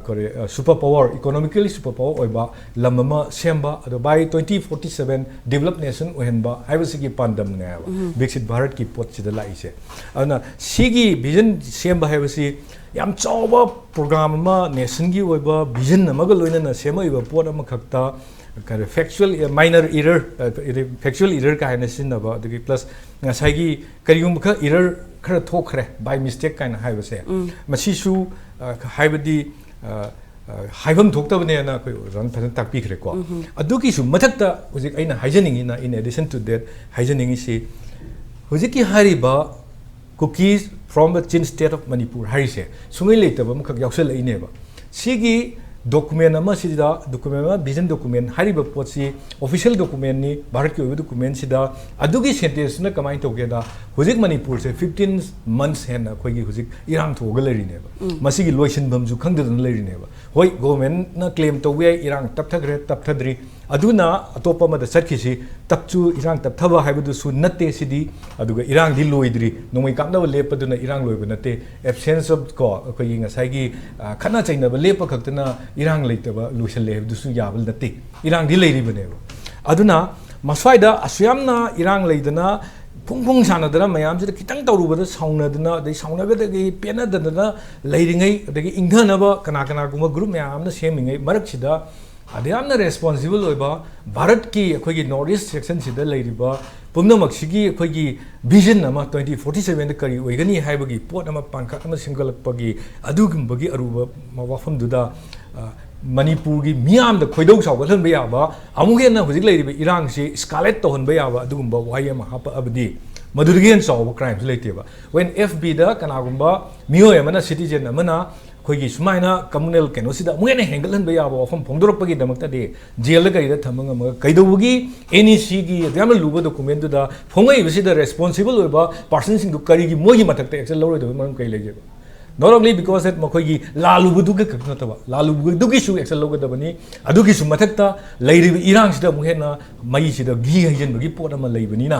ꯀꯔꯤ super power, economically super power ꯑꯣꯏꯕ ꯂꯝ ꯑꯃ ꯁꯦꯝꯕ, ꯑꯗꯣ by twenty forty seven developed nation ꯑꯣꯏꯍꯟꯕ ꯍꯥꯏꯕꯁꯤꯒꯤ ꯄꯥꯟꯗꯝꯅꯦ ꯍꯥꯏꯕ ꯕꯤꯛꯁꯤꯠ ꯚꯥꯔꯠꯀꯤ ꯄꯣꯠꯁꯤꯗ ꯂꯥꯛꯏꯁꯦ꯫ ꯑꯗꯨꯅ ꯁꯤꯒꯤ ꯚꯤꯖꯟ ꯁꯦꯝꯕ ꯍꯥꯏꯕꯁꯤ ꯌꯥꯝ ꯆꯥꯎꯕ ꯄ꯭ꯔꯣꯒ꯭ꯔꯥꯝ ꯑꯃ, ꯅꯦꯁꯟꯒꯤ ꯑꯣꯏꯕ ꯚꯤꯖꯟ ꯑꯃꯒ ꯂꯣꯏꯅꯅ ꯁꯦꯝꯃꯛꯏꯕ ꯄꯣꯠ ꯑꯃꯈꯛꯇ ꯀꯔꯤ ꯐꯦꯛꯆꯨꯋꯦꯜ ꯃꯥꯏꯅꯔ ꯏꯔꯔ, ꯐꯦꯛꯆꯨꯋꯦꯜ ꯏꯔꯔ ꯀꯥ ꯍꯥꯏꯅ ꯁꯤꯖꯤꯟꯅꯕ, ꯑꯗꯒꯤ ꯄ꯭ꯂꯁ ꯉꯁꯥꯏꯒꯤ ꯀꯔꯤꯒꯨꯝꯕ ꯈꯔ ꯏꯔꯔ ꯈꯔ ꯊꯣꯛꯈ꯭ꯔꯦ, ꯕꯥꯏ ꯃꯤꯁꯇꯦꯛ ꯀꯥꯏꯅ ꯍꯥꯏꯕꯁꯦ, ꯃꯁꯤꯁꯨ ꯍꯥꯏꯕꯗꯤ ꯍꯥꯏꯐꯝ ꯊꯣꯛꯇꯕꯅꯦꯅ ꯑꯩꯈꯣꯏ ꯑꯣꯖꯥꯅ ꯐꯖꯅ ꯇꯥꯛꯄꯤꯈ꯭ꯔꯦꯀꯣ꯫ ꯑꯗꯨꯒꯤꯁꯨ ꯃꯊꯛꯇ ꯍꯧꯖꯤꯛ ꯑꯩꯅ ꯍꯥꯏꯖꯅꯤꯡꯉꯤꯅ, in addition to that, ꯍꯥꯏꯖꯅꯤꯡꯉꯤꯁꯤ ꯍꯧꯖꯤꯛꯀꯤ ꯍꯥꯏꯔꯤꯕ Kukis from the Chin State of Manipur ꯍꯥꯏꯔꯤꯁꯦ ꯁꯨꯡꯂꯩ ꯂꯩꯇꯕ ꯑꯃꯈꯛ ꯌꯥꯎꯁꯜꯂꯛꯏꯅꯦꯕ꯫ ꯁꯤꯒꯤ ꯗꯣꯀꯨꯃꯦꯟ ꯑꯃꯁꯤꯗ, ꯗꯣꯀꯨꯃꯦꯟ ꯑꯃ, ꯚꯤꯖꯟ ꯗꯣꯀꯨꯃꯦꯟ ꯍꯥꯏꯔꯤꯕ ꯄꯣꯠꯁꯤ ꯑꯣꯐꯤꯁꯤꯌꯦꯜ ꯗꯣꯀꯨꯃꯦꯟꯅꯤ, ꯚꯥꯔꯠꯀꯤ ꯑꯣꯏꯕ ꯗꯣꯀꯨꯃꯦꯟꯁꯤꯗ꯫ ꯑꯗꯨꯒꯤ ꯁꯦꯟꯇꯦꯟꯁꯇꯨꯅ ꯀꯃꯥꯏꯅ ꯇꯧꯒꯦꯗ, ꯍꯧꯖꯤꯛ ꯃꯅꯤꯄꯨꯔꯁꯦ ꯐꯤꯐꯇꯤꯟ ꯃꯟꯁ ꯍꯦꯟꯅ ꯑꯩꯈꯣꯏꯒꯤ ꯍꯧꯖꯤꯛ ꯏꯔꯥꯡ ꯊꯣꯛꯑꯒ ꯂꯩꯔꯤꯅꯦꯕ꯫ ꯃꯁꯤꯒꯤ ꯂꯣꯏꯁꯤꯟꯐꯝꯁꯨ ꯈꯪꯗꯗꯅ ꯂꯩꯔꯤꯅꯦꯕ꯫ ꯍꯣꯏ, ꯒꯣꯚꯔꯟꯃꯦꯟꯠꯅ ꯀ꯭ꯂꯦꯝ ꯇꯧꯕ ꯌꯥꯏ, ꯏꯔꯥꯡ ꯇꯞꯊꯈ꯭ꯔꯦ, ꯇꯞꯊꯗ꯭ꯔꯤ, ꯑꯗꯨꯅ ꯑꯇꯣꯞꯄ ꯑꯃꯗ ꯆꯠꯈꯤꯁꯤ꯫ ꯇꯞꯁꯨ ꯏꯔꯥꯡ ꯇꯞꯊꯕ ꯍꯥꯏꯕꯗꯨꯁꯨ ꯅꯠꯇꯦ ꯁꯤꯗꯤ꯫ ꯑꯗꯨꯒ ꯏꯔꯥꯡꯗꯤ ꯂꯣꯏꯗ꯭ꯔꯤ, ꯅꯣꯡꯃꯩ ꯀꯥꯞꯅꯕ ꯂꯦꯞꯄꯗꯨꯅ ꯏꯔꯥꯡ ꯂꯣꯏꯕ ꯅꯠꯇꯦ꯫ ꯑꯦꯕꯁꯦꯟꯁ ꯑꯣꯐ ꯀꯣ ꯑꯩꯈꯣꯏꯒꯤ ꯉꯁꯥꯏꯒꯤ ꯈꯠꯅ ꯆꯩꯅꯕ ꯂꯦꯞꯄ ꯈꯛꯇꯅ ꯏꯔꯥꯡ ꯂꯩꯇꯕ ꯂꯣꯏꯁꯤꯜꯂꯦ ꯍꯥꯏꯕꯗꯨꯁꯨ ꯌꯥꯕ ꯅꯠꯇꯦ꯫ ꯏꯔꯥꯡꯗꯤ ꯂꯩꯔꯤꯕꯅꯦꯕ꯫ ꯑꯗꯨꯅ ꯃꯁ꯭ꯋꯥꯏꯗ ꯑꯁꯨꯌꯥꯝꯅ ꯏꯔꯥꯡ ꯂꯩꯗꯅ ꯐꯨꯡ ꯐꯨꯡ ꯁꯥꯟꯅꯗꯅ ꯃꯌꯥꯝꯁꯤꯗ ꯈꯤꯇꯪ ꯇꯧꯔꯨꯕꯗ ꯁꯥꯎꯅꯗꯅ, ꯑꯗꯩ ꯁꯥꯎꯅꯕꯗꯒꯤ ꯄꯦꯟꯅꯗꯗꯅ ꯂꯩꯔꯤꯉꯩ, ꯑꯗꯒꯤ ꯏꯪꯊꯅꯕ ꯀꯅꯥ ꯀꯅꯥꯒꯨꯝꯕ ꯒ꯭ꯔꯨꯞ ꯃꯌꯥꯝ ꯑꯃꯅ ꯁꯦꯝꯃꯤꯉꯩ ꯃꯔꯛꯁꯤꯗ ꯑꯗ ꯌꯥꯝꯅ ꯔꯦꯁꯄꯣꯟꯁꯤꯕꯜ ꯑꯣꯏꯕ ꯚꯥꯔꯠꯀꯤ ꯑꯩꯈꯣꯏꯒꯤ ꯅꯣꯔꯠ ꯏꯁ ꯁꯦꯛꯁꯟꯁꯤꯗ ꯂꯩꯔꯤꯕ ꯄꯨꯝꯅꯃꯛꯁꯤꯒꯤ ꯑꯩꯈꯣꯏꯒꯤ ꯚꯤꯖꯟ ꯑꯃ ꯇ꯭ꯋꯦꯟꯇꯤ ꯐꯣꯔꯇꯤ ꯁꯕꯦꯟꯗ ꯀꯔꯤ ꯑꯣꯏꯒꯅꯤ ꯍꯥꯏꯕꯒꯤ ꯄꯣꯠ ꯑꯃ ꯄꯥꯡꯈꯛ ꯑꯃ ꯁꯦꯝꯒꯠꯂꯛꯄꯒꯤ ꯑꯗꯨꯒꯨꯝꯕꯒꯤ ꯑꯔꯨꯕ ꯋꯥꯐꯝꯗꯨꯗ ꯃꯅꯤꯄꯨꯔꯒꯤ ꯃꯤꯌꯥꯝꯗ ꯈꯣꯏꯗꯧ ꯁꯥꯎꯒꯠꯍꯟꯕ ꯌꯥꯕ, ꯑꯃꯨꯛ ꯍꯦꯟꯅ ꯍꯧꯖꯤꯛ ꯂꯩꯔꯤꯕ ꯏꯔꯥꯡꯁꯤ ꯏꯁꯀꯥꯂꯦꯠ ꯇꯧꯍꯟꯕ ꯌꯥꯕ ꯑꯗꯨꯒꯨꯝꯕ ꯋꯥꯍꯩ ꯑꯃ ꯍꯥꯞꯄꯛꯑꯕꯗꯤ ꯃꯗꯨꯗꯒꯤ ꯍꯦꯟꯅ ꯆꯥꯎꯕ ꯀ꯭ꯔꯥꯏꯝꯁꯨ ꯂꯩꯇꯦꯕ꯫ ꯋꯦꯟ ꯑꯦꯐ ꯕꯤꯗ ꯀꯅꯥꯒꯨꯝꯕ ꯃꯤꯑꯣꯏ ꯑꯃꯅ, ꯁꯤꯇꯤꯖꯦꯟ ꯑꯃꯅ ꯑꯩꯈꯣꯏꯒꯤ ꯁꯨꯃꯥꯏꯅ communal ꯀꯩꯅꯣꯁꯤꯗ ꯑꯃꯨꯛ ꯍꯦꯟꯅ ꯍꯦꯟꯒꯠꯍꯟꯕ ꯌꯥꯕ ꯋꯥꯐꯝ ꯐꯣꯡꯗꯣꯔꯛꯄꯒꯤꯗꯃꯛꯇꯗꯤ ꯖꯦꯜꯗ ꯀꯔꯤꯗ ꯊꯝꯕ ꯉꯝꯃꯒ ꯀꯩꯗꯧꯕꯒꯤ NECꯒꯤ ꯑꯗꯨ ꯌꯥꯝꯅ ꯂꯨꯕ documentꯗꯨꯗ ꯐꯣꯡꯉꯛꯏꯕꯁꯤꯗ responsible ꯑꯣꯏꯕ personꯁꯤꯡꯗꯨ ꯀꯔꯤꯒꯤ ꯃꯣꯏꯒꯤ ꯃꯊꯛꯇ action ꯂꯧꯔꯣꯏꯗꯕꯒꯤ ꯃꯔꯝ ꯀꯔꯤ ꯂꯩꯒꯦꯕ? Not only because that ꯃꯈꯣꯏꯒꯤ ꯂꯥꯜꯂꯨꯕꯗꯨꯒ ꯈꯛ ꯅꯠꯇꯕ, ꯂꯥꯜꯂꯨꯕꯗꯨꯒꯤꯁꯨ action ꯂꯧꯒꯗꯕꯅꯤ, ꯑꯗꯨꯒꯤꯁꯨ ꯃꯊꯛꯇ ꯂꯩꯔꯤꯕ ꯏꯔꯥꯡꯁꯤꯗ ꯑꯃꯨꯛ ꯍꯦꯟꯅ ꯃꯩꯁꯤꯗ ꯘꯤ ꯍꯩꯖꯤꯟꯕꯒꯤ ꯄꯣꯠ ꯑꯃ ꯂꯩꯕꯅꯤꯅ,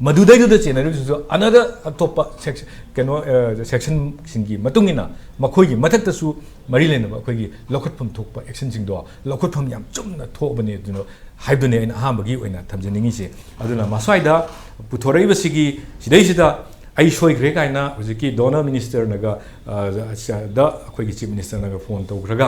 ꯃꯗꯨꯗꯩꯗꯨꯗ ꯆꯦꯟꯅꯔꯤꯕꯁꯤꯁꯨ another ꯑꯇꯣꯞꯄ section, ꯀꯩꯅꯣ, ꯑ, sectionꯁꯤꯡꯒꯤ ꯃꯇꯨꯡ ꯏꯟꯅ ꯃꯈꯣꯏꯒꯤ ꯃꯊꯛꯇꯁꯨ ꯃꯔꯤ ꯂꯩꯅꯕ ꯑꯩꯈꯣꯏꯒꯤ ꯂꯧꯈꯠꯐꯝ ꯊꯣꯛꯄ actionꯁꯤꯡꯗꯣ ꯂꯧꯈꯠꯐꯝ ꯌꯥꯝ ꯆꯨꯝꯅ ꯊꯣꯛꯑꯕꯅꯤ ꯑꯗꯨꯅ ꯍꯥꯏꯕꯗꯨꯅꯦ ꯑꯩꯅ ꯑꯍꯥꯟꯕꯒꯤ ꯑꯣꯏꯅ ꯊꯝꯖꯅꯤꯡꯉꯤꯁꯦ꯫ ꯑꯗꯨꯅ ꯃꯁ꯭ꯋꯥꯏꯗ ꯄꯨꯊꯣꯔꯛꯏꯕꯁꯤꯒꯤ ꯁꯤꯗꯩꯁꯤꯗ ꯑꯩ ꯁꯣꯏꯈ꯭ꯔꯦ ꯀꯥꯏꯅ ꯍꯧꯖꯤꯛꯀꯤ DoNER ministerꯅꯒ, ꯑ, ꯗ ꯑꯩꯈꯣꯏꯒꯤ Chief Ministerꯅꯒ phone ꯇꯧꯈ꯭ꯔꯒ,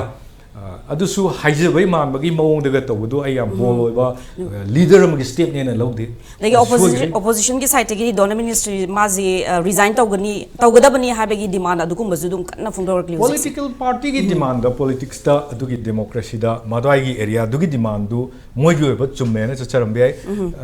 ꯑ, ꯑꯗꯨꯁꯨ ꯍꯥꯏꯖꯕꯩ ꯃꯥꯟꯕꯒꯤ ꯃꯑꯣꯡꯗꯒ ꯇꯧꯕꯗꯣ ꯑꯩ ꯌꯥꯝ bold ꯑꯣꯏꯕ, ꯑ, leader ꯑꯃꯒꯤ stepꯅꯦꯅ ꯂꯧꯗꯦ꯫ ꯑꯗꯒꯤ opposition, ꯁꯣꯏꯈ꯭ꯔꯦ꯫ Oppositionꯒꯤ sideꯇꯒꯤꯗꯤ DoNER ministry ꯃꯥꯁꯤ, ꯑ, resign ꯇꯧꯒꯅꯤ, ꯇꯧꯒꯗꯕꯅꯤ ꯍꯥꯏꯕꯒꯤ demand ꯑꯗꯨꯒꯨꯝꯕꯁꯨ ꯑꯗꯨꯝ ꯀꯟꯅ ꯐꯣꯡꯗꯣꯔꯛꯂꯤ ꯍꯧꯖꯤꯛꯁꯦ꯫ Political partyꯒꯤ demandꯗ, politicsꯇ, ꯑꯗꯨꯒꯤ democracyꯗ ꯃꯗ꯭ꯋꯥꯏꯒꯤ areaꯗꯨꯒꯤ demandꯗꯨ ꯃꯣꯏꯒꯤ ꯑꯣꯏꯕ ꯆꯨꯝꯃꯦꯅ ꯆꯠꯆꯔꯝꯕ ꯌꯥꯏ꯫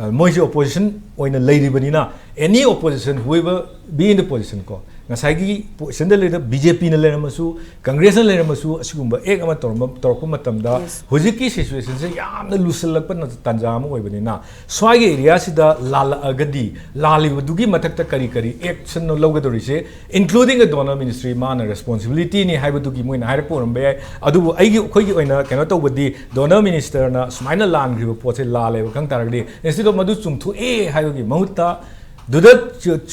ꯑ, ꯃꯣꯏꯁꯦ opposition ꯑꯣꯏꯅ ꯂꯩꯔꯤꯕꯅꯤꯅ, any opposition, whoever be in the position ꯀꯣ, ꯉꯁꯥꯏꯒꯤ positionꯗ ꯂꯩꯔꯤꯕ BJPꯅ ꯂꯩꯔꯝꯃꯁꯨ, Congressꯅ ꯂꯩꯔꯝꯃꯁꯨ, ꯑꯁꯤꯒꯨꯝꯕ act ꯑꯃ ꯇꯧꯔꯝꯕ, ꯇꯧꯔꯛꯄ ꯃꯇꯝꯗ, Yes. ꯍꯧꯖꯤꯛꯀꯤ situationꯁꯦ ꯌꯥꯝꯅ ꯂꯨꯁꯜꯂꯛꯄ ꯅ-, ꯇꯥꯟꯖꯥ ꯑꯃ ꯑꯣꯏꯕꯅꯤꯅ, ꯁ꯭ꯋꯥꯏꯒꯤ areaꯁꯤꯗ ꯂꯥꯜꯂꯛꯑꯒꯗꯤ, ꯂꯥꯜꯂꯤꯕꯗꯨꯒꯤ ꯃꯊꯛꯇ ꯀꯔꯤ ꯀꯔꯤ actionꯅꯣ ꯂꯧꯒꯗꯧꯔꯤꯁꯦ, including a DoNER ministry ꯃꯥꯅ responsibilityꯅꯤ ꯍꯥꯏꯕꯗꯨꯒꯤ ꯃꯣꯏꯅ ꯍꯥꯏꯔꯛꯄ ꯑꯣꯏꯔꯝꯕ ꯌꯥꯏ꯫ ꯑꯗꯨꯕꯨ ꯑꯩꯒꯤ, ꯑꯩꯈꯣꯏꯒꯤ ꯑꯣꯏꯅ ꯀꯩꯅꯣ ꯇꯧꯕꯗꯤ, DoNER ministerꯅ ꯁꯨꯃꯥꯏꯅ ꯂꯥꯟꯈ꯭ꯔꯤꯕ ꯄꯣꯠꯁꯦ ꯂꯥꯜꯂꯦꯕ ꯈꯪ ꯇꯥꯔꯒꯗꯤ, instead of ꯃꯗꯨ ꯆꯨꯝꯊꯣꯛꯑꯦ ꯍꯥꯏꯕꯒꯤ ꯃꯍꯨꯠꯇ, ꯑꯗꯨꯗ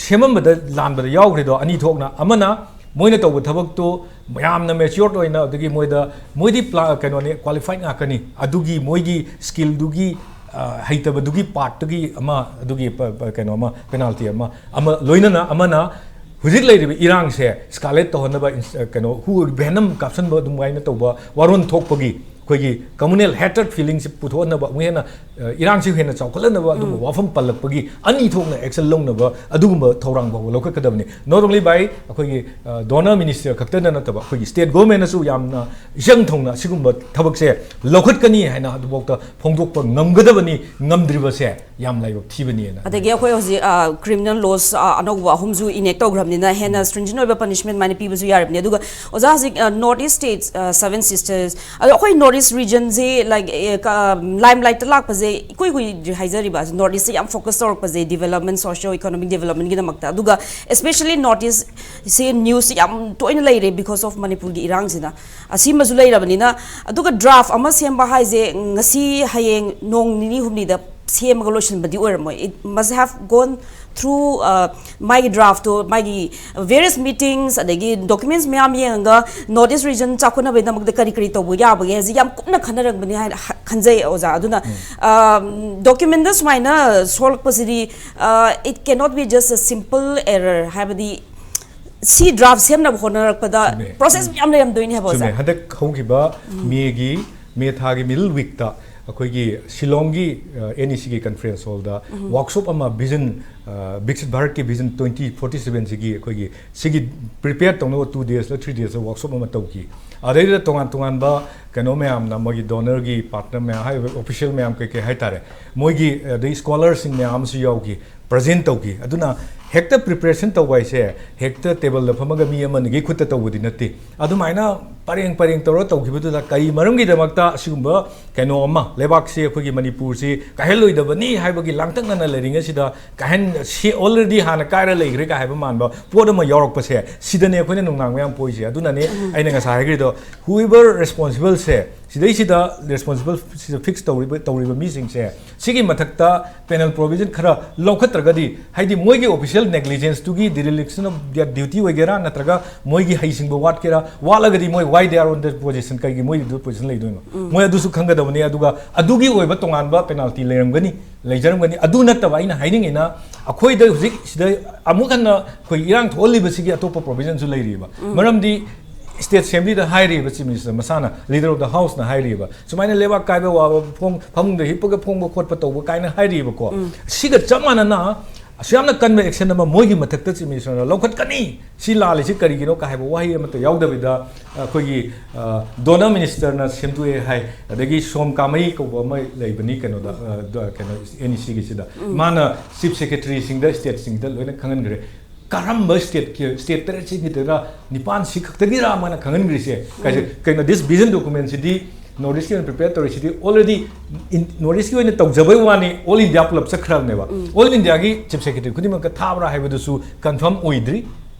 ꯁꯦꯝꯃꯝꯕꯗ ꯂꯥꯟꯕꯗ ꯌꯥꯎꯈ꯭ꯔꯤꯗꯣ ꯑꯅꯤ ꯊꯣꯛꯅ, ꯑꯃꯅ ꯃꯣꯏꯅ ꯇꯧꯕ ꯊꯕꯛꯇꯣ ꯌꯥꯝꯅ matured ꯑꯣꯏꯅ, ꯑꯗꯒꯤ ꯃꯣꯏꯗ, ꯃꯣꯏꯗꯤ pla-, ꯀꯩꯅꯣꯅꯤ, qualified ꯉꯥꯛꯀꯅꯤ, ꯑꯗꯨꯒꯤ ꯃꯣꯏꯒꯤ skillꯗꯨꯒꯤ, ꯑ, ꯍꯩꯇꯕꯗꯨꯒꯤ partꯇꯨꯒꯤ ꯑꯃ, ꯑꯗꯨꯒꯤ ꯄ-, ꯄ-, ꯀꯩꯅꯣ ꯑꯃ, penalty ꯑꯃ, ꯑꯃ ꯂꯣꯏꯅꯅ, ꯑꯃꯅ ꯍꯧꯖꯤꯛ ꯂꯩꯔꯤꯕ ꯏꯔꯥꯡꯁꯦ escalate ꯇꯧꯍꯟꯅꯕ ins-, ꯑ, ꯀꯩꯅꯣ, ꯍꯨ-, venom ꯀꯥꯞꯁꯟꯕ ꯑꯗꯨꯃꯥꯏꯅ ꯇꯧꯕ ꯋꯥꯔꯣꯜ ꯊꯣꯛꯄꯒꯤ ꯑꯩꯈꯣꯏꯒꯤ communal hatred feelingꯁꯤ ꯄꯨꯊꯣꯛꯍꯟꯅꯕ, ꯑꯃꯨꯛ ꯍꯦꯟꯅ ꯑ, ꯏꯔꯥꯡꯁꯤ ꯍꯦꯟꯅ ꯆꯥꯎꯈꯠꯍꯟꯅꯕ ꯑꯗꯨꯒꯨꯝꯕ ꯋꯥꯐꯝ ꯄꯜꯂꯛꯄꯒꯤ ꯑꯅꯤ ꯊꯣꯛꯅ action ꯂꯧꯅꯕ ꯑꯗꯨꯒꯨꯝꯕ ꯊꯧꯔꯥꯡ ꯐꯥꯎꯕ ꯂꯧꯈꯠꯀꯗꯕꯅꯤ꯫ Not only by ꯑꯩꯈꯣꯏꯒꯤ donor minister ꯈꯛꯇꯗ ꯅꯠꯇꯕ, ꯑꯩꯈꯣꯏꯒꯤ state governmentꯅꯁꯨ ꯌꯥꯝꯅ ꯏꯆꯪ ꯊꯧꯅ ꯑꯁꯤꯒꯨꯝꯕ ꯊꯕꯛꯁꯦ ꯂꯧꯈꯠꯀꯅꯤ ꯍꯥꯏꯅ ꯑꯗꯨꯐꯥꯎꯗ ꯐꯣꯡꯗꯣꯛꯄ ꯉꯝꯒꯗꯕꯅꯤ꯫ ꯉꯝꯗ꯭ꯔꯤꯕꯁꯦ ꯌꯥꯝ ꯂꯥꯏꯕꯛ ꯊꯤꯕꯅꯤꯅ꯫ ꯑꯗꯒꯤ ꯑꯩꯈꯣꯏ ꯍꯧꯖꯤꯛ criminal laws ꯑꯅꯧꯕ ꯑꯍꯨꯝꯁꯨ enact ꯇꯧꯈ꯭ꯔꯕꯅꯤꯅ ꯍꯦꯟꯅ stringent ꯑꯣꯏꯕ punishment ꯃꯥꯏꯅ ꯄꯤꯕꯁꯨ ꯌꯥꯔꯕꯅꯤ꯫ ꯑꯗꯨꯒ ꯑꯣꯖꯥ, ꯍꯧꯖꯤꯛ North East states, Seven Sisters, ꯑꯗꯣ ꯑꯩꯈꯣꯏ North East regionꯁꯦ, like, limelight ꯇ ꯂꯥꯛꯄꯁꯦ ꯏꯀꯨꯏ ꯀꯨꯏꯗ꯭ꯔꯤ ꯍꯥꯏꯖꯔꯤꯕ꯫ North East ꯁꯦ ꯌꯥꯝ focus ꯇꯧꯔꯛꯄꯁꯦ development, socio economic development ꯒꯤꯗꯃꯛꯇ, ꯑꯗꯨꯒ especially North East ꯁꯦ news ꯁꯦ ꯌꯥꯝ ꯇꯣꯏꯅ ꯂꯩꯔꯦ because of ꯃꯅꯤꯄꯨꯔꯒꯤ ꯏꯔꯥꯡꯁꯤꯅ꯫ ꯑꯁꯤꯃꯁꯨ ꯂꯩꯔꯕꯅꯤꯅ, ꯑꯗꯨꯒ draft ꯑꯃ ꯁꯦꯝꯕ ꯍꯥꯏꯁꯦ ꯉꯁꯤ ꯍꯌꯦꯡ ꯅꯣꯡ ꯅꯤꯅꯤ ꯍꯨꯝꯅꯤꯗ ꯁꯦꯝꯃꯒ ꯂꯣꯏꯁꯤꯟꯕꯗꯤ ꯑꯣꯏꯔꯝꯃꯣꯏ꯫ It must have gone through, uh, ꯃꯥꯒꯤ draft ꯇꯣ, ꯃꯥꯒꯤ various meetings, ꯑꯗꯒꯤ documents ꯃꯌꯥꯝ ꯌꯦꯡꯉꯒ North East region ꯆꯥꯎꯈꯠꯅꯕꯒꯤꯗꯃꯛꯇ ꯀꯔꯤ ꯀꯔꯤ ꯇꯧꯕ ꯌꯥꯕꯒꯦ ꯍꯥꯏꯁꯦ ꯌꯥꯝ ꯀꯨꯞꯅ ꯈꯟꯅꯔꯝꯒꯅꯤ ꯍꯥꯏꯅ ꯍ-, ꯈꯟꯖꯩ ꯑꯣꯖꯥ꯫ ꯑꯗꯨꯅ document ꯗ ꯁꯨꯃꯥꯏꯅ ꯁꯣꯛꯂꯛꯄꯁꯤꯗꯤ, uh, it cannot be just a simple error, ꯍꯥꯏꯕꯗꯤ ꯁꯤ draft ꯁꯦꯝꯅꯕ ꯍꯣꯠꯅꯔꯛꯄꯗ ꯆꯨꯝꯃꯦ꯫ Process ꯃꯌꯥꯝ ꯂꯩꯔꯝꯗꯣꯏꯅꯦ ꯍꯥꯏꯕ ꯑꯣꯖꯥ꯫ ꯆꯨꯝꯃꯦ꯫ ꯍꯟꯗꯛ ꯍꯧꯈꯤꯕ ꯃꯦꯒꯤ, ꯃꯦ ꯊꯥꯒꯤ middle week ꯇ ꯑꯩꯈꯣꯏꯒꯤ ꯁꯤꯂꯣꯡꯒꯤ NEC ꯒꯤ conference hall ꯗ workshop ꯑꯃ vision, ꯕꯤꯛꯁꯤꯠ ꯚꯥꯔꯠꯀꯤ vision twenty forty seven ꯁꯤꯒꯤ ꯑꯩꯈꯣꯏꯒꯤ ꯁꯤꯒꯤ prepare ꯇꯧꯅꯕ two days ꯂ three days ꯂ workshop ꯑꯃ ꯇꯧꯈꯤ꯫ ꯑꯗꯩꯗꯨꯗ ꯇꯣꯉꯥꯟ ꯇꯣꯉꯥꯟꯕ ꯀꯩꯅꯣ ꯃꯌꯥꯝꯅ, ꯃꯣꯏꯒꯤ donor ꯒꯤ partner ꯃꯌꯥꯝ, ꯍꯥꯏꯔꯤꯕ official ꯃꯌꯥꯝ, ꯀꯩ ꯀꯩ ꯍꯥꯏꯇꯥꯔꯦ, ꯃꯣꯏꯒꯤ ꯑꯗꯩ scholar ꯁꯤꯡ ꯃꯌꯥꯝ ꯑꯃꯁꯨ ꯌꯥꯎꯈꯤ꯫ Present ꯇꯧꯈꯤ꯫ ꯑꯗꯨꯅ ꯍꯦꯛꯇ preparation ꯇꯧꯕ ꯍꯥꯏꯁꯦ ꯍꯦꯛꯇ table ꯗ ꯐꯝꯃꯒ ꯃꯤ ꯑꯃꯅꯤꯒꯤ ꯈꯨꯠꯇ ꯇꯧꯕꯗꯤ ꯅꯠꯇꯦ꯫ ꯑꯗꯨꯃꯥꯏꯅ ꯄꯔꯦꯡ ꯄꯔꯦꯡ ꯇꯧꯔ ꯇꯧꯈꯤꯕꯗꯨꯗ ꯀꯔꯤ ꯃꯔꯝꯒꯤꯗꯃꯛꯇ ꯑꯁꯤꯒꯨꯝꯕ ꯀꯩꯅꯣ ꯑꯃ, ꯂꯩꯕꯥꯛꯁꯤ, ꯑꯩꯈꯣꯏꯒꯤ ꯃꯅꯤꯄꯨꯔꯁꯤ ꯀꯥꯏꯍꯜꯂꯣꯏꯗꯕꯅꯤ ꯍꯥꯏꯕꯒꯤ ꯂꯥꯡꯇꯛꯅꯅ ꯂꯩꯔꯤꯉꯩꯁꯤꯗ ꯀꯥꯏꯍꯟ-, ꯁꯤ already ꯍꯥꯟꯅ ꯀꯥꯏꯔ ꯂꯩꯈ꯭ꯔꯦ ꯀꯥꯏ ꯍꯥꯏꯕ ꯃꯥꯟꯕ ꯄꯣꯠ ꯑꯃ ꯌꯥꯎꯔꯛꯄꯁꯦ, ꯁꯤꯗꯅꯦ ꯑꯩꯈꯣꯏꯅ ꯅꯨꯡꯅꯥꯡ ꯃꯌꯥꯝ ꯄꯣꯛꯏꯁꯦ꯫ ꯑꯗꯨꯅꯅꯦ ꯑꯩꯅ ꯉꯁꯥꯏ ꯍꯥꯏꯈ꯭ꯔꯤꯗꯣ, whoever responsible ꯁꯦ, ꯁꯤꯗꯩꯁꯤꯗ responsible ꯁꯤꯗ fix ꯇꯧꯔꯤꯕ, ꯇꯧꯔꯤꯕ ꯃꯤꯁꯤꯡꯁꯦ, ꯁꯤꯒꯤ ꯃꯊꯛꯇ penal provision ꯈꯔ ꯂꯧꯈꯠꯇ꯭ꯔꯒꯗꯤ, ꯍꯥꯏꯗꯤ ꯃꯣꯏꯒꯤ official negligence ꯇꯨꯒꯤ, dereliction of duty ꯑꯣꯏꯒꯦꯔꯥ, ꯅꯠꯇ꯭ꯔꯒ ꯃꯣꯏꯒꯤ ꯍꯩꯁꯤꯡꯕ ꯋꯥꯠꯀꯦꯔꯥ, ꯋꯥꯠꯂꯒꯗꯤ ꯃꯣꯏ why they are on that position, ꯀꯩꯒꯤ ꯃꯣꯏ ꯑꯗꯨ position ꯂꯩꯗꯣꯏꯅꯣ? ꯃꯣꯏ ꯑꯗꯨꯁꯨ ꯈꯪꯒꯗꯕꯅꯤ꯫ ꯑꯗꯨꯒ ꯑꯗꯨꯒꯤ ꯑꯣꯏꯕ ꯇꯣꯉꯥꯟꯕ penalty ꯂꯩꯔꯝꯒꯅꯤ, ꯂꯩꯖꯔꯝꯒꯅꯤ꯫ ꯑꯗꯨ ꯅꯠꯇꯕ ꯑꯩꯅ ꯍꯥꯏꯅꯤꯡꯉꯤꯅ, ꯑꯩꯈꯣꯏꯗ ꯍꯧꯖꯤꯛ ꯁꯤꯗ ꯑꯃꯨꯛ ꯍꯟꯅ ꯑꯩꯈꯣꯏ ꯏꯔꯥꯡ ꯊꯣꯛꯍꯜꯂꯤꯕꯁꯤꯒꯤ ꯑꯇꯣꯞꯄ provision ꯁꯨ ꯂꯩꯔꯤꯕ꯫ ꯃꯔꯝꯗꯤ State Assembly ꯗ ꯍꯥꯏꯔꯤꯕ Chief Minister ꯃꯁꯥꯅ, Leader of the House ꯅ ꯍꯥꯏꯔꯤꯕ, ꯁꯨꯃꯥꯏꯅ ꯂꯩꯕꯥꯛ ꯀꯥꯏꯕ ꯋꯥꯕ, ꯐꯣꯡ-, ꯐꯃꯨꯡꯗ ꯍꯤꯞꯄꯒ ꯐꯣꯡꯕ ꯈꯣꯠꯄ ꯇꯧꯕ ꯀꯥꯏꯅ ꯍꯥꯏꯔꯤꯕꯀꯣ꯫ ꯁꯤꯒ ꯆꯞ ꯃꯥꯟꯅꯅ ꯑꯁꯨꯛ ꯌꯥꯝꯅ ꯀꯟꯕ action ꯑꯃ ꯃꯣꯏꯒꯤ ꯃꯊꯛꯇ Chief Minister ꯅ ꯂꯧꯈꯠꯀꯅꯤ, ꯁꯤ ꯂꯥꯜꯂꯤꯁꯤ ꯀꯔꯤꯒꯤꯅꯣ ꯀꯥ ꯍꯥꯏꯕ ꯋꯥꯍꯩ ꯑꯃꯠꯇ ꯌꯥꯎꯗꯕꯤꯗ, ꯑꯩꯈꯣꯏꯒꯤ, ꯑ, DoNER Minister ꯅ ꯁꯦꯝꯗꯣꯛꯑꯦ ꯍꯥꯏ, ꯑꯗꯒꯤ ꯁꯣꯝ ꯀꯥꯃꯩ ꯀꯧꯕ ꯑꯃ ꯂꯩꯕꯅꯤ ꯀꯩꯅꯣꯗ, ꯑ, ꯗ-, ꯀꯩꯅꯣ, N E C ꯒꯤꯁꯤꯗ꯫ ꯃꯥꯅ Chief Secretary ꯁꯤꯡꯗ, state ꯁꯤꯡꯗ ꯂꯣꯏꯅ ꯈꯪꯍꯟꯈ꯭ꯔꯦ꯫ ꯀꯔꯝꯕ state ꯀꯤ, state ꯇꯔꯦꯠꯁꯤꯒꯤꯗꯔ, ꯅꯤꯄꯥꯟꯁꯤ ꯈꯛꯇꯒꯤꯔ ꯃꯥꯅ ꯈꯪꯍꯟꯈ꯭ꯔꯤꯁꯦ? ꯀꯩꯁꯦ-, ꯀꯩꯅꯣ, this vision document CD North East ꯀꯤ ꯑꯣꯏꯅ prepare ꯇꯧꯔꯤꯁꯤꯗꯤ already in-, North East ꯀꯤ ꯑꯣꯏꯅ ꯇꯧꯖꯕꯩ ꯋꯥꯅꯤ, all India ꯄꯨꯂꯞ ꯆꯠꯈ꯭ꯔꯕꯅꯦꯕ꯫ All India ꯒꯤ Chief Secretary ꯈꯨꯗꯤꯡꯃꯛꯇ ꯊꯥꯕ꯭ꯔꯥ ꯍꯥꯏꯕꯗꯨꯁꯨ confirm ꯑꯣꯏꯗ꯭ꯔꯤ꯫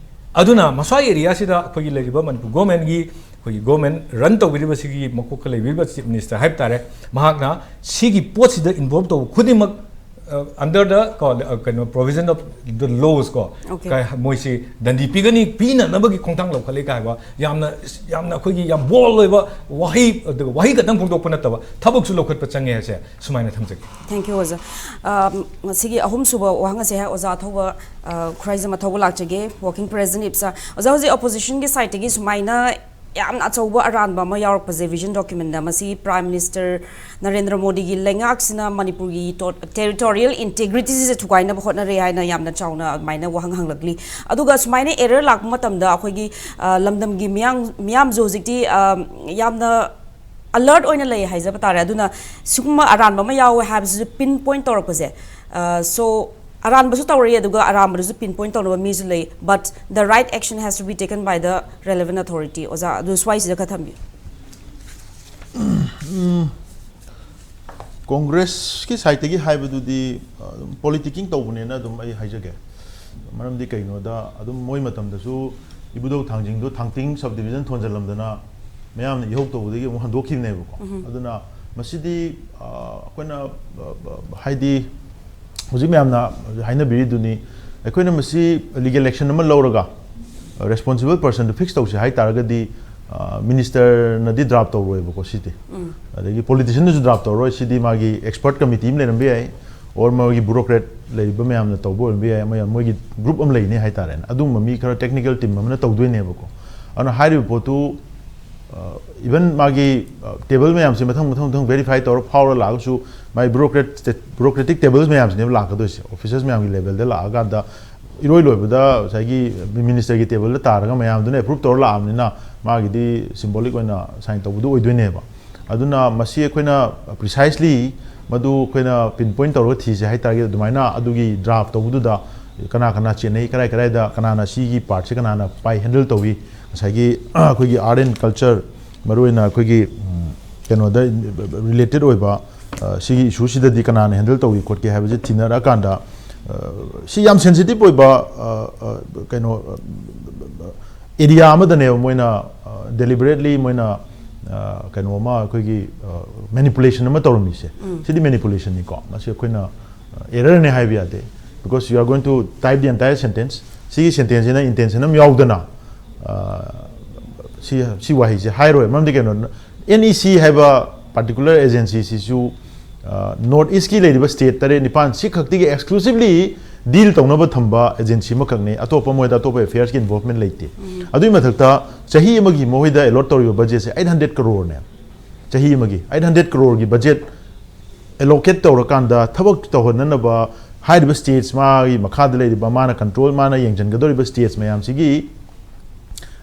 ꯑꯗꯨꯅ ꯃꯁ꯭ꯋꯥꯏ area ꯁꯤꯗ ꯑꯩꯈꯣꯏꯒꯤ ꯂꯩꯔꯤꯕ ꯃꯅꯤꯄꯨꯔ government ꯀꯤ, ꯑꯩꯈꯣꯏꯒꯤ government run ꯇꯧꯕꯤꯔꯤꯕꯁꯤꯒꯤ ꯃꯀꯣꯛꯇ ꯂꯩꯕꯤꯔꯤꯕ Chief Minister ꯍꯥꯏꯕ ꯇꯥꯔꯦ, ꯃꯍꯥꯛꯅ ꯁꯤꯒꯤ ꯄꯣꯠꯁꯤꯗ involve ꯇꯧꯕ ꯈꯨꯗꯤꯡꯃꯛ, ꯑ, under the, ꯀꯣ, ꯑ, ꯀꯩꯅꯣ, provision of the laws ꯀꯣ, Okay. ꯀ-, ꯃꯣꯏꯁꯤ ꯗꯟꯗꯤ ꯄꯤꯒꯅꯤ, ꯄꯤꯅꯅꯕꯒꯤ ꯈꯣꯡꯊꯥꯡ ꯂꯧꯈꯠꯂꯤ ꯀꯥꯏꯕ ꯌꯥꯝꯅ, ꯌꯥꯝꯅ ꯑꯩꯈꯣꯏꯒꯤ ꯌꯥꯝ bold ꯑꯣꯏꯕ ꯋꯥꯍꯩ, ꯑꯗꯨꯒ ꯋꯥꯍꯩ ꯈꯛꯇꯪ ꯐꯣꯡꯗꯣꯛꯄ ꯅꯠꯇꯕ ꯊꯕꯛꯁꯨ ꯂꯧꯈꯠꯄ ꯆꯪꯉꯦ ꯍꯥꯏꯁꯦ ꯁꯨꯃꯥꯏꯅ ꯊꯝꯖꯒꯦ꯫ Thank you, ꯑꯣꯖꯥ꯫ ꯑ, ꯉꯁꯤꯒꯤ ꯑꯍꯨꯝꯁꯨꯕ ꯋꯥꯍꯪ ꯑꯁꯦ ꯑꯣꯖꯥ ꯑꯊꯧꯕ, ꯑ, ꯈꯨꯔꯥꯏꯖꯝ ꯑꯊꯧꯕ ꯂꯥꯛꯆꯒꯦ, Working President ꯏꯞꯁꯥ꯫ ꯑꯣꯖꯥ, ꯍꯧꯖꯤꯛ opposition ꯒꯤ side ꯇꯒꯤ ꯁꯨꯃꯥꯏꯅ ꯌꯥꯝꯅ ꯑꯆꯧꯕ ꯑꯔꯥꯟꯕ ꯑꯃ ꯌꯥꯎꯔꯛꯄꯁꯦ vision document ꯗ, ꯃꯁꯤ Prime Minister ꯅꯔꯦꯟꯗ꯭ꯔ ꯃꯣꯗꯤꯒꯤ ꯂꯩꯉꯥꯛꯁꯤꯅ ꯃꯅꯤꯄꯨꯔꯒꯤ ꯇꯣ-, territorial integrity ꯁꯦ ꯊꯨꯒꯥꯏꯅꯕ ꯍꯣꯠꯅꯔꯦ ꯍꯥꯏꯅ ꯌꯥꯝꯅ ꯆꯥꯎꯅ ꯑꯗꯨꯃꯥꯏꯅ ꯋꯥꯍꯪ ꯍꯪꯂꯛꯂꯤ꯫ ꯑꯗꯨꯒ ꯁꯨꯃꯥꯏꯅ error ꯂꯥꯛꯄ ꯃꯇꯝꯗ ꯑꯩꯈꯣꯏꯒꯤ, ꯑ, ꯂꯝꯗꯝꯒꯤ ꯃꯤꯌꯥꯝ-, ꯃꯤꯌꯥꯝꯁꯨ ꯍꯧꯖꯤꯛꯇꯤ, ꯑ, ꯌꯥꯝꯅ alert ꯑꯣꯏꯅ ꯂꯩ ꯍꯥꯏꯖꯕ ꯇꯥꯔꯦ꯫ ꯑꯗꯨꯅ ꯁꯤꯒꯨꯝꯕ ꯑꯔꯥꯟꯕ ꯑꯃ ꯌꯥꯎꯋꯦ ꯍꯥꯏꯕꯁꯤꯁꯨ pin point ꯇꯧꯔꯛꯄꯁꯦ, ꯑ, so ꯑꯔꯥꯟꯕꯁꯨ ꯇꯧꯔꯛꯏ, ꯑꯗꯨꯒ ꯑꯔꯥꯟꯕꯗꯨꯁꯨ pin point ꯇꯧꯅꯕ ꯃꯤꯁꯨ ꯂꯩ, but the right action has to be taken by the relevant authority꯫ ꯑꯣꯖꯥ, ꯑꯗꯨ ꯁ꯭ꯋꯥꯏꯁꯤꯗ ꯈꯔ ꯊꯝꯕꯤꯌꯨ꯫ Congress ꯀꯤ side ꯇꯒꯤ ꯍꯥꯏꯕꯗꯨꯗꯤ, ꯑ, ꯑꯗꯨꯝ politicking ꯇꯧꯕꯅꯦꯅ ꯑꯗꯨꯝ ꯑꯩ ꯍꯥꯏꯖꯒꯦ꯫ ꯃꯔꯝꯗꯤ ꯀꯩꯅꯣꯗ, ꯑꯗꯨꯝ ꯃꯣꯏ ꯃꯇꯝꯗꯁꯨ ꯏꯕꯨꯙꯧ ꯊꯥꯡꯖꯤꯡꯗꯣ ꯊꯥꯡꯇꯤꯡ sub division ꯊꯣꯟꯖꯜꯂꯝꯗꯅ ꯃꯌꯥꯝꯅ ꯏꯍꯧ ꯇꯧꯕꯗꯒꯤ ꯑꯃꯨꯛ ꯍꯟꯗꯣꯛꯈꯤꯕꯅꯦꯕꯀꯣ꯫ ꯑꯗꯨꯅ ꯃꯁꯤꯗꯤ, ꯑ, ꯑꯩꯈꯣꯏꯅ, ꯑ, ꯑ, ꯍꯥꯏꯗꯤ ꯍꯧꯖꯤꯛ ꯃꯌꯥꯝꯅ ꯍꯥꯏꯅꯕꯤꯔꯤꯗꯨꯅꯤ, ꯑꯩꯈꯣꯏꯅ ꯃꯁꯤ legal action ꯑꯃ ꯂꯧꯔꯒ, ꯑ, responsible person ꯗꯨ fix ꯇꯧꯁꯦ ꯍꯥꯏ ꯇꯥꯔꯒꯗꯤ, ꯑ, minister ꯅꯗꯤ draft ꯇꯧꯔꯣꯏꯕꯀꯣ ꯁꯤꯗꯤ꯫ ꯑꯗꯒꯤ politician ꯅꯁꯨ draft ꯇꯧꯔꯣꯏ, ꯁꯤꯗꯤ ꯃꯥꯒꯤ expert committee ꯑꯃ ꯂꯩꯔꯝꯕ ꯌꯥꯏ, or ꯃꯣꯏꯒꯤ bureaucrat ꯂꯩꯔꯤꯕ ꯃꯌꯥꯝꯅ ꯇꯧꯕ ꯑꯣꯏꯔꯝꯕ ꯌꯥꯏ, ꯃꯌꯥꯝ ꯃꯣꯏꯒꯤ group ꯑꯃ ꯂꯩꯅꯤ ꯍꯥꯏꯇꯥꯔꯦꯅꯦ, ꯑꯗꯨꯒꯨꯝꯕ ꯃꯤ ꯈꯔ technical team ꯑꯃꯅ ꯇꯧꯗꯣꯏꯅꯦꯕꯀꯣ꯫ ꯑꯗꯨꯅ ꯍꯥꯏꯔꯤꯕ ꯄꯣꯠꯇꯨ, even ꯃꯥꯒꯤ ꯇꯦꯕꯜ ꯃꯌꯥꯝꯁꯦ ꯃꯊꯪ ꯃꯊꯪ ꯃꯊꯪ ꯚꯦꯔꯤꯐꯥꯏ ꯇꯧꯔ ꯐꯥꯎꯔ ꯂꯥꯛꯑꯒꯁꯨ, ꯃꯥꯒꯤ ꯕ꯭ꯌꯨꯔꯣꯀ꯭ꯔꯦꯠ ꯕ꯭ꯌꯨꯔꯣꯀ꯭ꯔꯦꯇꯤꯛ ꯇꯦꯕꯜꯁ ꯃꯌꯥꯝꯁꯤꯅꯦꯕ ꯂꯥꯛꯀꯗꯣꯏꯁꯦ, ꯑꯣꯐꯤꯁꯔꯁ ꯃꯌꯥꯝꯒꯤ ꯂꯦꯚꯦꯜꯗ ꯂꯥꯛꯑꯀꯥꯟꯗ, ꯏꯔꯣꯏ ꯂꯣꯏꯕꯗ ꯉꯁꯥꯏꯒꯤ ꯃꯤꯅꯤꯁꯇꯔꯒꯤ ꯇꯦꯕꯜꯗ ꯇꯥꯔꯒ ꯃꯌꯥꯝꯗꯨꯅ ꯑꯦꯄ꯭ꯔꯨꯞ ꯇꯧꯔ ꯂꯥꯛꯑꯕꯅꯤꯅ, ꯃꯥꯒꯤꯗꯤ ꯁꯤꯝꯕꯣꯂꯤꯛ ꯑꯣꯏꯅ ꯁꯥꯏꯟ ꯇꯧꯕꯗꯨ ꯑꯣꯏꯗꯣꯏꯅꯦꯕ꯫ ꯑꯗꯨꯅ ꯃꯁꯤ ꯑꯩꯈꯣꯏꯅ ꯄ꯭ꯔꯤꯁꯥꯏꯁꯂꯤ ꯃꯗꯨ ꯑꯩꯈꯣꯏꯅ ꯄꯤꯟ ꯄꯣꯏꯟ ꯇꯧꯔꯒ ꯊꯤꯁꯦ ꯍꯥꯏ ꯇꯥꯔꯒꯗꯤ, ꯑꯗꯨꯃꯥꯏꯅ ꯑꯗꯨꯒꯤ ꯗ꯭ꯔꯥꯐ ꯇꯧꯕꯗꯨꯗ ꯀꯅꯥ ꯀꯅꯥ ꯆꯦꯟꯅꯩ, ꯀꯗꯥꯏ ꯀꯗꯥꯏꯗ ꯀꯅꯥꯅ ꯁꯤꯒꯤ ꯄꯥꯔꯠꯁꯦ ꯀꯅꯥꯅ ꯄꯥꯏ, ꯍꯦꯟꯗꯜ ꯇꯧꯏ, ꯉꯁꯥꯏꯒꯤ ꯑꯩꯈꯣꯏꯒꯤ ꯑꯥꯔꯠ ꯑꯦꯟ ꯀꯜꯆꯔ, ꯃꯔꯨꯑꯣꯏꯅ ꯑꯩꯈꯣꯏꯒꯤ ꯀꯩꯅꯣꯗ ꯔꯤꯂꯦꯇꯦꯠ ꯑꯣꯏꯕ ꯁꯤꯒꯤ ꯏꯁꯨꯁꯤꯗꯗꯤ ꯀꯅꯥꯅ ꯍꯦꯟꯗꯜ ꯇꯧꯏ ꯈꯣꯠꯀꯦ ꯍꯥꯏꯕꯁꯦ ꯊꯤꯅꯔꯛꯑꯀꯥꯟꯗ, ꯁꯤ ꯌꯥꯝ ꯁꯦꯟꯁꯤꯇꯤꯞ ꯑꯣꯏꯕ ꯀꯩꯅꯣ ꯑꯦꯔꯤꯌꯥ ꯑꯃꯗꯅꯦꯕ ꯃꯣꯏꯅ ꯗꯦꯂꯤꯕꯔꯦꯠꯂꯤ ꯃꯣꯏꯅ ꯀꯩꯅꯣ ꯑꯃ ꯑꯩꯈꯣꯏꯒꯤ ꯃꯦꯅꯤꯄꯨꯂꯦꯁꯟ ꯑꯃ ꯇꯧꯔꯝꯃꯤꯁꯦ꯫ ꯁꯤꯗꯤ ꯃꯦꯅꯤꯄꯨꯂꯦꯁꯟꯅꯤꯀꯣ, ꯃꯁꯤ ꯑꯩꯈꯣꯏꯅ ꯑꯦꯔꯔꯅꯦ ꯍꯥꯏꯕ ꯌꯥꯗꯦ, because you are going to type the entire sentence꯫ ꯁꯤꯒꯤ ꯁꯦꯟꯇꯦꯟꯁꯁꯤꯅ ꯏꯟꯇꯦꯟꯁꯟ ꯑꯃ ꯌꯥꯎꯗꯅ ꯁꯤ ꯁꯤ ꯋꯥꯍꯩꯁꯦ ꯍꯥꯏꯔꯣꯏ꯫ ꯃꯔꯝꯗꯤ ꯀꯩꯅꯣ, ꯑꯦꯟ ꯏ ꯁꯤ ꯍꯥꯏꯕ ꯄꯥꯔꯇꯤꯀꯨꯂꯔ ꯑꯦꯖꯦꯟꯁꯤꯁꯤꯁꯨ ꯅꯣꯔꯠ ꯏꯁꯀꯤ ꯂꯩꯔꯤꯕ ꯁ꯭ꯇꯦꯠ ꯇꯔꯦꯠ ꯅꯤꯄꯥꯟ ꯁꯤ ꯈꯛꯇꯤꯒꯤ ꯑꯦꯛꯁꯀ꯭ꯂꯨꯁꯤꯚꯂꯤ ꯗꯤꯜ ꯇꯧꯅꯕ ꯊꯝꯕ ꯑꯦꯖꯦꯟꯁꯤ ꯑꯃꯈꯛꯅꯤ꯫ ꯑꯇꯣꯞꯄ ꯃꯣꯏꯗ ꯑꯇꯣꯞꯄ ꯑꯦꯐꯤꯌꯔꯁꯀꯤ ꯏꯟꯚꯣꯜꯚꯃꯦꯟ ꯂꯩꯇꯦ꯫ ꯑꯗꯨꯒꯤ ꯃꯊꯛꯇ ꯆꯍꯤ ꯑꯃꯒꯤ ꯃꯈꯣꯏꯗ ꯑꯦꯂꯣꯠ ꯇꯧꯔꯤꯕ ꯕꯖꯦꯠꯁꯦ ꯑꯩꯠ ꯍꯟꯗ꯭ꯔꯦꯠ ꯀꯔꯣꯔꯅꯦ꯫ ꯆꯍꯤ ꯑꯃꯒꯤ ꯑꯩꯠ ꯍꯟꯗ꯭ꯔꯦꯠ ꯀꯔꯣꯔꯒꯤ ꯕꯖꯦꯠ ꯑꯦꯂꯣꯀꯦꯠ ꯇꯧꯔꯀꯥꯟꯗ ꯊꯕꯛ ꯇꯧꯍꯟꯅꯅꯕ ꯍꯥꯏꯔꯤꯕ ꯁ꯭ꯇꯦꯠꯁ, ꯃꯥꯒꯤ ꯃꯈꯥꯗ ꯂꯩꯔꯤꯕ, ꯃꯥꯅ ꯀꯟꯇ꯭ꯔꯣꯜ, ꯃꯥꯅ ꯌꯦꯡꯁꯤꯟꯒꯗꯧꯔꯤꯕ ꯁ꯭ꯇꯦꯠꯁ ꯃꯌꯥꯝꯁꯤꯒꯤ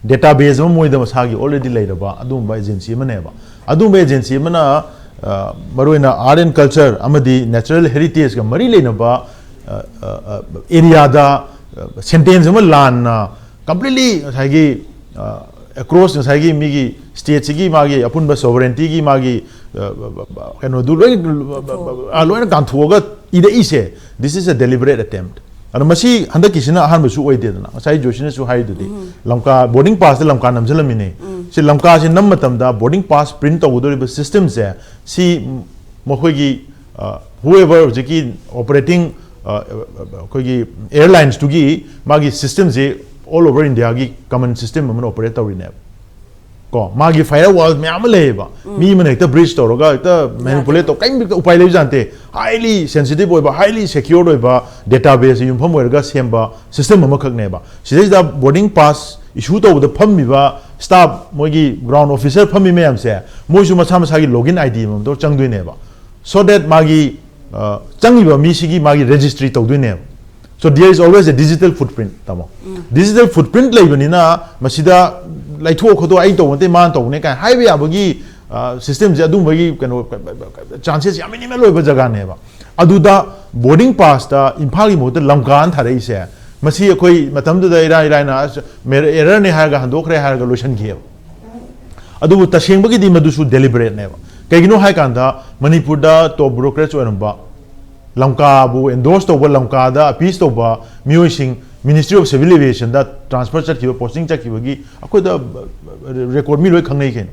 ꯗꯦꯇꯥꯕꯦꯖ ꯑꯃ ꯃꯣꯏꯗ ꯃꯁꯥꯒꯤ ꯑꯣꯜꯔꯦꯗꯤ ꯂꯩꯔꯕ ꯑꯗꯨꯒꯨꯝꯕ ꯑꯦꯖꯦꯟꯁꯤ ꯑꯃꯅꯦꯕ꯫ ꯑꯗꯨꯒꯨꯝꯕ ꯑꯦꯖꯦꯟꯁꯤ ꯑꯃꯅ, ꯑ, ꯃꯔꯨꯑꯣꯏꯅ ꯑꯥꯔꯠ ꯑꯦꯟ ꯀꯜꯆꯔ ꯑꯃꯗꯤ ꯅꯦꯆꯔꯦꯜ ꯍꯦꯔꯤꯇꯦꯖꯀ ꯃꯔꯤ ꯂꯩꯅꯕ, ꯑ, ꯑ, ꯑ, ꯑꯦꯔꯤꯌꯥꯗ, ꯑ, ꯁꯦꯟꯇꯦꯟꯁ ꯑꯃ ꯂꯥꯟꯅ ꯀꯝꯄ꯭ꯂꯤꯠꯂꯤ ꯉꯁꯥꯏꯒꯤ, ꯑ, ꯑꯦꯀ꯭ꯔꯣꯁ ꯉꯁꯥꯏꯒꯤ ꯃꯤꯒꯤ ꯁ꯭ꯇꯦꯠꯁꯤꯒꯤ ꯃꯥꯒꯤ ꯑꯄꯨꯟꯕ ꯁꯣꯚꯔꯦꯟꯇꯤꯒꯤ ꯃꯥꯒꯤ, ꯑ, ꯑ, ꯑ, ꯀꯩꯅꯣꯗꯨ ꯂꯣꯏ, ꯑ, ꯂꯣꯏꯅ ꯀꯥꯟꯊꯣꯛꯑꯒ ꯏꯔꯛꯏꯁꯦ, this is a deliberate attempt꯫ ꯑꯗꯣ ꯃꯁꯤ ꯍꯟꯗꯛꯀꯤꯁꯤꯅ ꯑꯍꯥꯟꯕꯁꯨ ꯑꯣꯏꯗꯦꯗꯅ, ꯉꯁꯥꯏ ꯖꯣꯁꯤꯅꯁꯨ ꯍꯥꯏꯗꯨꯗꯤ, ꯂꯝꯀꯥ, ꯕꯣꯔꯗꯤꯡ ꯄꯥꯁꯇ ꯂꯝꯀꯥ ꯅꯝꯁꯤꯜꯂꯝꯃꯤꯅꯦ꯫ ꯁꯤ ꯂꯝꯀꯥꯁꯤ ꯅꯝ ꯃꯇꯝꯗ ꯕꯣꯔꯗꯤꯡ ꯄꯥꯁ ꯄ꯭ꯔꯤꯟꯠ ꯇꯧꯒꯗꯧꯔꯤꯕ ꯁꯤꯁꯇꯦꯝꯁꯦ, ꯁꯤ ꯃꯈꯣꯏꯒꯤ, ꯑ, whoever ꯍꯧꯖꯤꯛꯀꯤ ꯑꯣꯄꯔꯦꯇꯤꯡ, ꯑ, ꯑꯩꯈꯣꯏꯒꯤ ꯑꯦꯌꯔꯂꯥꯏꯟꯁꯇꯨꯒꯤ ꯃꯥꯒꯤ ꯁꯤꯁꯇꯦꯝꯁꯦ ꯑꯣꯜ ꯑꯣꯚꯔ ꯏꯟꯗꯤꯌꯥꯒꯤ ꯀꯃꯟ ꯁꯤꯁꯇꯦꯝ ꯑꯃꯅ ꯑꯣꯄꯔꯦꯠ ꯇꯧꯔꯤꯅꯦꯕ꯫ ꯀꯣ, ꯃꯥꯒꯤ ꯐꯥꯏꯌꯔ ꯋꯥꯜ ꯃꯌꯥꯝ ꯑꯃ ꯂꯩꯌꯦꯕ꯫ ꯃꯤ ꯑꯃꯅ ꯍꯦꯛꯇ ꯕ꯭ꯔꯤꯆ ꯇꯧꯔꯒ ꯍꯦꯛꯇ ꯃꯦꯅꯤꯄꯨꯂꯦꯠ ꯇꯧ, ꯀꯔꯤꯝꯇ ꯎꯄꯥꯏ ꯂꯩꯕꯖꯥꯠ ꯅꯠꯇꯦ꯫ ꯍꯥꯏꯂꯤ ꯁꯦꯟꯁꯤꯇꯤꯚ ꯑꯣꯏꯕ, ꯍꯥꯏꯂꯤ ꯁꯦꯀ꯭ꯌꯣꯔ ꯑꯣꯏꯕ ꯗꯦꯇꯥꯕꯦꯖ ꯌꯨꯝꯐꯝ ꯑꯣꯏꯔꯒ ꯁꯦꯝꯕ ꯁꯤꯁꯇꯦꯝ ꯑꯃꯈꯛꯅꯦꯕ꯫ ꯁꯤꯗꯩꯁꯤꯗ ꯕꯣꯔꯗꯤꯡ ꯄꯥꯁ ꯏꯁꯨ ꯇꯧꯕꯗ ꯐꯝꯃꯤꯕ staff, ꯃꯣꯏꯒꯤ ground officer ꯐꯝꯃꯤ ꯃꯌꯥꯝꯁꯦ, ꯃꯣꯏꯁꯨ ꯃꯁꯥ ꯃꯁꯥꯒꯤ login ID ꯑꯃꯃꯝ ꯇꯧꯔ ꯆꯪꯗꯣꯏꯅꯦꯕ, so that ꯃꯥꯒꯤ, ꯑ, ꯆꯪꯉꯤꯕ ꯃꯤꯁꯤꯒꯤ ꯃꯥꯒꯤ registry ꯇꯧꯗꯣꯏꯅꯦꯕ꯫ So there is always a digital footprint, ꯇꯥꯃꯣ꯫ Digital footprint ꯂꯩꯕꯅꯤꯅ ꯃꯁꯤꯗ ꯂꯩꯊꯣꯛ ꯈꯣꯠꯇꯣꯛ, ꯑꯩ ꯇꯧꯕ ꯅꯠꯇꯦ, ꯃꯥꯅ ꯇꯧꯕꯅꯦ ꯀꯥꯏꯅ ꯍꯥꯏꯕ ꯌꯥꯕꯒꯤ, ꯑ, systemꯁꯦ, ꯑꯗꯨꯝꯕꯒꯤ ꯀꯩꯅꯣ, chances ꯌꯥꯝ minimal ꯑꯣꯏꯕ ꯖꯒꯥꯅꯦꯕ꯫ ꯑꯗꯨꯗ boarding passꯇ ꯏꯝꯐꯥꯜꯒꯤ ꯃꯍꯨꯠꯇ ꯂꯝꯀꯥꯅ ꯊꯥꯔꯛꯏꯁꯦ, ꯃꯁꯤ ꯑꯩꯈꯣꯏ ꯃꯇꯝꯗꯨꯗ ꯏꯔꯥꯏ ꯂꯥꯏꯅ, ꯑꯁ, errorꯅꯦ ꯍꯥꯏꯔꯒ ꯍꯟꯗꯣꯛꯈ꯭ꯔꯦ ꯍꯥꯏꯔꯒ ꯂꯣꯏꯁꯤꯟꯈꯤꯑꯕ꯫ ꯑꯗꯨꯕꯨ ꯇꯁꯦꯡꯕꯒꯤꯗꯤ ꯃꯗꯨꯁꯨ deliberateꯅꯦꯕ꯫ ꯀꯩꯒꯤꯅꯣ ꯍꯥꯏꯀꯥꯟꯗ ꯃꯅꯤꯄꯨꯔꯗ top bureaucrats ꯑꯣꯏꯔꯝꯕ, ꯂꯝꯀꯥꯕꯨ endorse ꯇꯧꯕ, ꯂꯝꯀꯥꯗ appease ꯇꯧꯕ ꯃꯤꯑꯣꯏꯁꯤꯡ Ministry of Civil Aviationꯗ transfer ꯆꯠꯈꯤꯕ, posting ꯆꯠꯈꯤꯕꯒꯤ ꯑꯩꯈꯣꯏꯗ record ꯃꯤ ꯂꯣꯏ ꯈꯪꯅꯩ ꯀꯩꯅꯣ꯫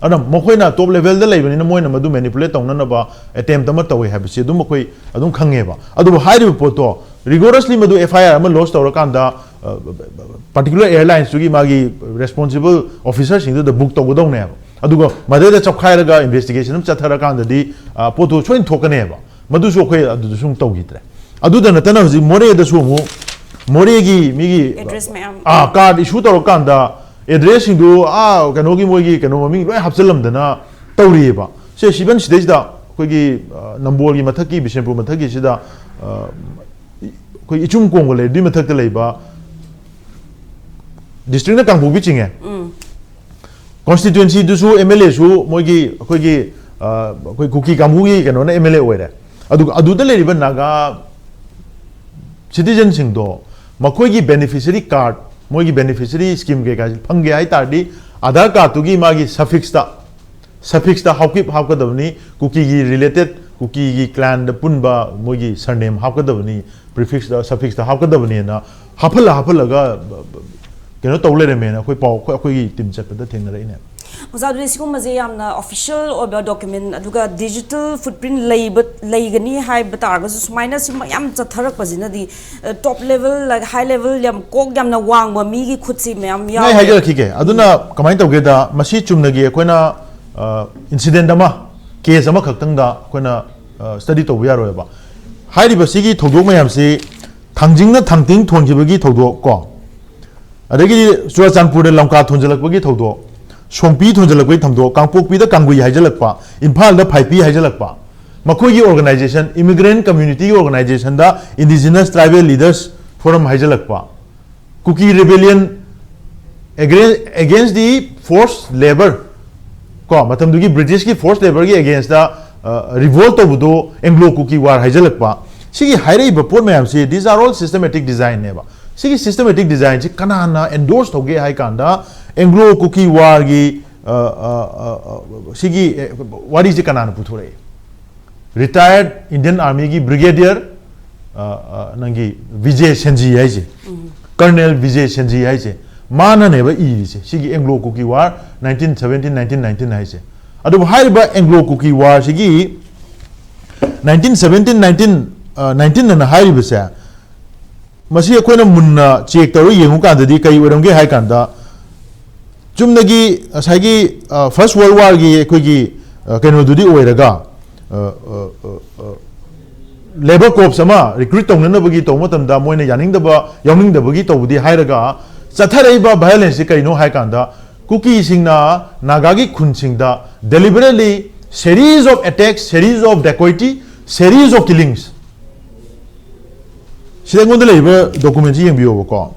ꯑꯗꯨꯅ ꯃꯈꯣꯏꯅ top levelꯗ ꯂꯩꯕꯅꯤꯅ ꯃꯣꯏꯅ ꯃꯗꯨ manipulate ꯇꯧꯅꯅꯕ attempt ꯑꯃ ꯇꯧꯋꯦ ꯍꯥꯏꯕꯁꯤ ꯑꯗꯨꯝ ꯑꯩꯈꯣꯏ ꯑꯗꯨꯝ ꯈꯪꯉꯦꯕ꯫ ꯑꯗꯨꯕꯨ ꯍꯥꯏꯔꯤꯕ ꯄꯣꯠꯇꯣ rigorously ꯃꯗꯨ FIR ꯑꯃ lodge ꯇꯧꯔꯀꯥꯟꯗ, ꯑ, particular airlinesꯇꯨꯒꯤ ꯃꯥꯒꯤ responsible officerꯁꯤꯡꯗꯨꯗ book ꯇꯧꯒꯗꯧꯅꯦꯕ꯫ ꯑꯗꯨꯒ ꯃꯗꯩꯗ ꯆꯞꯈꯥꯏꯔꯒ investigation ꯑꯃ ꯆꯠꯊꯔꯀꯥꯟꯗꯗꯤ, ꯑ, ꯄꯣꯠꯇꯨ ꯁꯣꯏꯅ ꯊꯣꯛꯀꯅꯦꯕ꯫ ꯃꯗꯨꯁꯨ ꯑꯩꯈꯣꯏ ꯑꯗꯨꯗꯁꯨ ꯑꯃꯨꯛ ꯇꯧꯈꯤꯗ꯭ꯔꯦ꯫ ꯑꯗꯨꯗ ꯅꯠꯇꯅ ꯍꯧꯖꯤꯛ ꯃꯣꯔꯦꯗꯁꯨ ꯑꯃꯨꯛ, ꯃꯣꯔꯦꯒꯤ ꯃꯤꯒꯤ, address ꯃꯌꯥꯝ꯫ ꯑꯥ, card issue ꯇꯧꯔꯀꯥꯟꯗ addressꯁꯤꯡꯗꯨ, ꯑꯥ, ꯀꯩꯅꯣꯒꯤ, ꯃꯣꯏꯒꯤ ꯀꯩꯅꯣ ꯃꯃꯤꯡ ꯂꯣꯏ ꯍꯥꯞꯆꯤꯜꯂꯝꯗꯅ ꯇꯧꯔꯤꯑꯕ꯫ ꯁꯦ, even ꯁꯤꯗꯩꯁꯤꯗ ꯑꯩꯈꯣꯏꯒꯤ, ꯑ, ꯅꯝꯕꯣꯜꯒꯤ ꯃꯊꯛꯀꯤ, ꯕꯤꯁꯦꯝꯄꯨꯔ ꯃꯊꯛꯀꯤꯁꯤꯗ, ꯑ, ꯑꯩꯈꯣꯏ ꯏꯆꯨꯝ ꯀꯣꯡꯕ ꯂꯩꯔꯦ, ꯑꯗꯨꯏ ꯃꯊꯛꯇ ꯂꯩꯕ districtꯅ ꯀꯥꯡꯄꯣꯛꯄꯤ ꯆꯤꯡꯉꯦ꯫ Constituencyꯗꯨꯁꯨ MLAꯁꯨ ꯃꯣꯏꯒꯤ, ꯑꯩꯈꯣꯏꯒꯤ, ꯑ, ꯑꯩꯈꯣꯏ ꯀꯨꯀꯤ ꯀꯥꯡꯕꯨꯒꯤ ꯀꯩꯅꯣꯅ MLA ꯑꯣꯏꯔꯦ꯫ ꯑꯗꯨꯒ ꯑꯗꯨꯗ ꯂꯩꯔꯤꯕ ꯅꯥꯒꯥ citizenꯁꯤꯡꯗꯣ, ꯃꯈꯣꯏꯒꯤ beneficiary card, ꯃꯣꯏꯒꯤ beneficiary scheme ꯀꯩꯀꯥꯁꯤ ꯐꯪꯒꯦ ꯍꯥꯏ ꯇꯥꯔꯗꯤ, Aadhaar cardꯇꯨꯒꯤ ꯃꯥꯒꯤ suffixꯇ, suffixꯇ ꯍꯥꯎꯀꯤꯞ ꯍꯥꯞꯀꯗꯕꯅꯤ, ꯀꯨꯀꯤꯒꯤ related, ꯀꯨꯀꯤꯒꯤ clanꯗ ꯄꯨꯟꯕ ꯃꯣꯏꯒꯤ surname ꯍꯥꯞꯀꯗꯕꯅꯤ, prefixꯇ, suffixꯇ ꯍꯥꯞꯀꯗꯕꯅꯤꯅ ꯍꯥꯞꯍꯜꯂ ꯍꯥꯞꯍꯜꯂꯒ ꯀꯩꯅꯣ ꯇꯧ ꯂꯩꯔꯝꯃꯦꯅ ꯑꯩꯈꯣꯏ ꯄꯥꯎ, ꯑꯩꯈꯣꯏ, ꯑꯩꯈꯣꯏꯒꯤ team ꯆꯠꯄꯗ ꯊꯦꯡꯅꯔꯛꯏꯅꯦ꯫ ꯑꯣꯖꯥ, ꯑꯗꯨꯗꯤ ꯁꯤꯒꯨꯝꯕꯁꯦ ꯌꯥꯝꯅ official ꯑꯣꯏꯕ document, ꯑꯗꯨꯒ digital footprint ꯂꯩꯕ, ꯂꯩꯒꯅꯤ ꯍꯥꯏꯕ ꯇꯥꯔꯒꯁꯨ, ꯁꯨꯃꯥꯏꯅ ꯁꯤꯒꯨꯝꯕ ꯌꯥꯝ ꯆꯠꯊꯔꯛꯄꯁꯤꯅꯗꯤ, ꯑ, top level, like, high level, ꯌꯥꯝ ꯀꯣꯛ ꯌꯥꯝꯅ ꯋꯥꯡꯕ ꯃꯤꯒꯤ ꯈꯨꯠꯁꯤ ꯃꯌꯥꯝ ꯌꯥꯎꯔꯦ꯫ ꯑꯩ ꯍꯥꯏꯖꯔꯛꯈꯤꯒꯦ꯫ ꯑꯗꯨꯅ ꯀꯃꯥꯏꯅ ꯇꯧꯒꯦꯗ, ꯃꯁꯤ ꯆꯨꯝꯅꯒꯤ ꯑꯩꯈꯣꯏꯅ, ꯑ, incident ꯑꯃ, case ꯑꯃꯈꯛꯇꯪꯗ ꯑꯩꯈꯣꯏꯅ, ꯑ, study ꯇꯧꯕ ꯌꯥꯔꯣꯏꯕ꯫ ꯍꯥꯏꯔꯤꯕ ꯁꯤꯒꯤ ꯊꯧꯗꯣꯛ ꯃꯌꯥꯝꯁꯤ ꯊꯥꯡꯖꯤꯡꯅ ꯊꯥꯡꯇꯤꯡ ꯊꯣꯟꯈꯤꯕꯒꯤ ꯊꯧꯗꯣꯛ ꯀꯣ, ꯑꯗꯒꯤꯗꯤ ꯆꯨꯔꯆꯥꯟꯄꯨꯔꯗ ꯂꯝꯀꯥ ꯊꯣꯟꯖꯜꯂꯛꯄꯒꯤ ꯊꯧꯗꯣꯛ, ꯁꯣꯡꯄꯤ ꯊꯣꯟꯖꯜꯂꯛꯄꯒꯤ ꯊꯧꯗꯣꯛ, ꯀꯥꯡꯄꯣꯛꯄꯤꯗ ꯀꯥꯡꯒꯨꯏ ꯍꯥꯏꯖꯜꯂꯛꯄ, ꯏꯝꯐꯥꯜꯗ ꯐꯥꯏꯄꯤ ꯍꯥꯏꯖꯜꯂꯛꯄ, ꯃꯈꯣꯏꯒꯤ organization, immigrant community organizationꯗ indigenous tribal leaders forum ꯍꯥꯏꯖꯜꯂꯛꯄ, Kuki rebellion against the forced labor, ꯀꯣ, ꯃꯇꯝꯗꯨꯒꯤ Britishꯀꯤ forced laborꯒꯤ againstꯇ revolt ꯇꯧꯕꯗꯣ Anglo Kuki War ꯍꯥꯏꯖꯜꯂꯛꯄ, ꯁꯤꯒꯤ ꯍꯥꯏꯔꯛꯏꯕ ꯄꯣꯠ ꯃꯌꯥꯝꯁꯤ, these are all systematic designꯅꯦꯕ꯫ ꯁꯤꯒꯤ systematic designꯁꯤ ꯀꯅꯥꯅ endorse ꯇꯧꯒꯦ ꯍꯥꯏ ꯀꯥꯟꯗ, Anglo Kuki Warꯒꯤ, ꯑ, ꯑ, ꯑ, ꯑ, ꯁꯤꯒꯤ, ꯑꯦ, ꯋꯥꯔꯤꯁꯤ ꯀꯅꯥꯅ ꯄꯨꯊꯣꯔꯛꯏ? Retired Indian Armyꯒꯤ brigadier, ꯑ, ꯑ, ꯅꯪꯒꯤ ꯕꯤꯖꯦ ꯁꯦꯟꯖꯤ ꯍꯥꯏꯁꯦ, Colonel ꯕꯤꯖꯦ ꯁꯦꯟꯖꯤ ꯍꯥꯏꯁꯦ, ꯃꯥꯅꯅꯦꯕ ꯏꯔꯤꯁꯦ, ꯁꯤꯒꯤ Anglo Kuki War nineteen seventeen, nineteen nineteen ꯍꯥꯏꯁꯦ꯫ ꯑꯗꯨꯕꯨ ꯍꯥꯏꯔꯤꯕ Anglo Kuki Warꯁꯤꯒꯤ nineteen seventeen, nineteen, ꯑ, nineteen ꯑꯅ ꯍꯥꯏꯔꯤꯕꯁꯦ, ꯃꯁꯤ ꯑꯩꯈꯣꯏꯅ ꯃꯨꯟꯅ check ꯇꯧꯔ ꯌꯦꯡꯉꯨꯀꯥꯟꯗꯗꯤ ꯀꯔꯤ ꯑꯣꯏꯔꯝꯒꯦ ꯍꯥꯏ ꯀꯥꯟꯗ, ꯆꯨꯝꯅꯒꯤ ꯉꯁꯥꯏꯒꯤ, ꯑ, First World Warꯒꯤ ꯑꯩꯈꯣꯏꯒꯤ, ꯑ, ꯀꯩꯅꯣꯗꯨꯗꯤ ꯑꯣꯏꯔꯒ, ꯑ, ꯑ, ꯑ, ꯑ, labour corps ꯑꯃ recruit ꯇꯧꯅꯅꯕꯒꯤ ꯇꯧꯕ ꯃꯇꯝꯗ ꯃꯣꯏꯅ ꯌꯥꯅꯤꯡꯗꯕ, ꯌꯥꯎꯅꯤꯡꯗꯕꯒꯤ ꯇꯧꯕꯗꯤ ꯍꯥꯏꯔꯒ, ꯆꯠꯊꯔꯛꯏꯕ violenceꯁꯤ ꯀꯩꯅꯣ ꯍꯥꯏ ꯀꯥꯟꯗ, ꯀꯨꯀꯤꯁꯤꯡꯅ ꯅꯥꯒꯥꯒꯤ ꯈꯨꯟꯁꯤꯡꯗ deliberately series of attacks, series of dacoity, series of killings. ꯁꯤꯗ ꯑꯩꯉꯣꯟꯗ ꯂꯩꯔꯤꯕ documentꯁꯤ ꯌꯦꯡꯕꯤꯌꯣꯕꯀꯣ꯫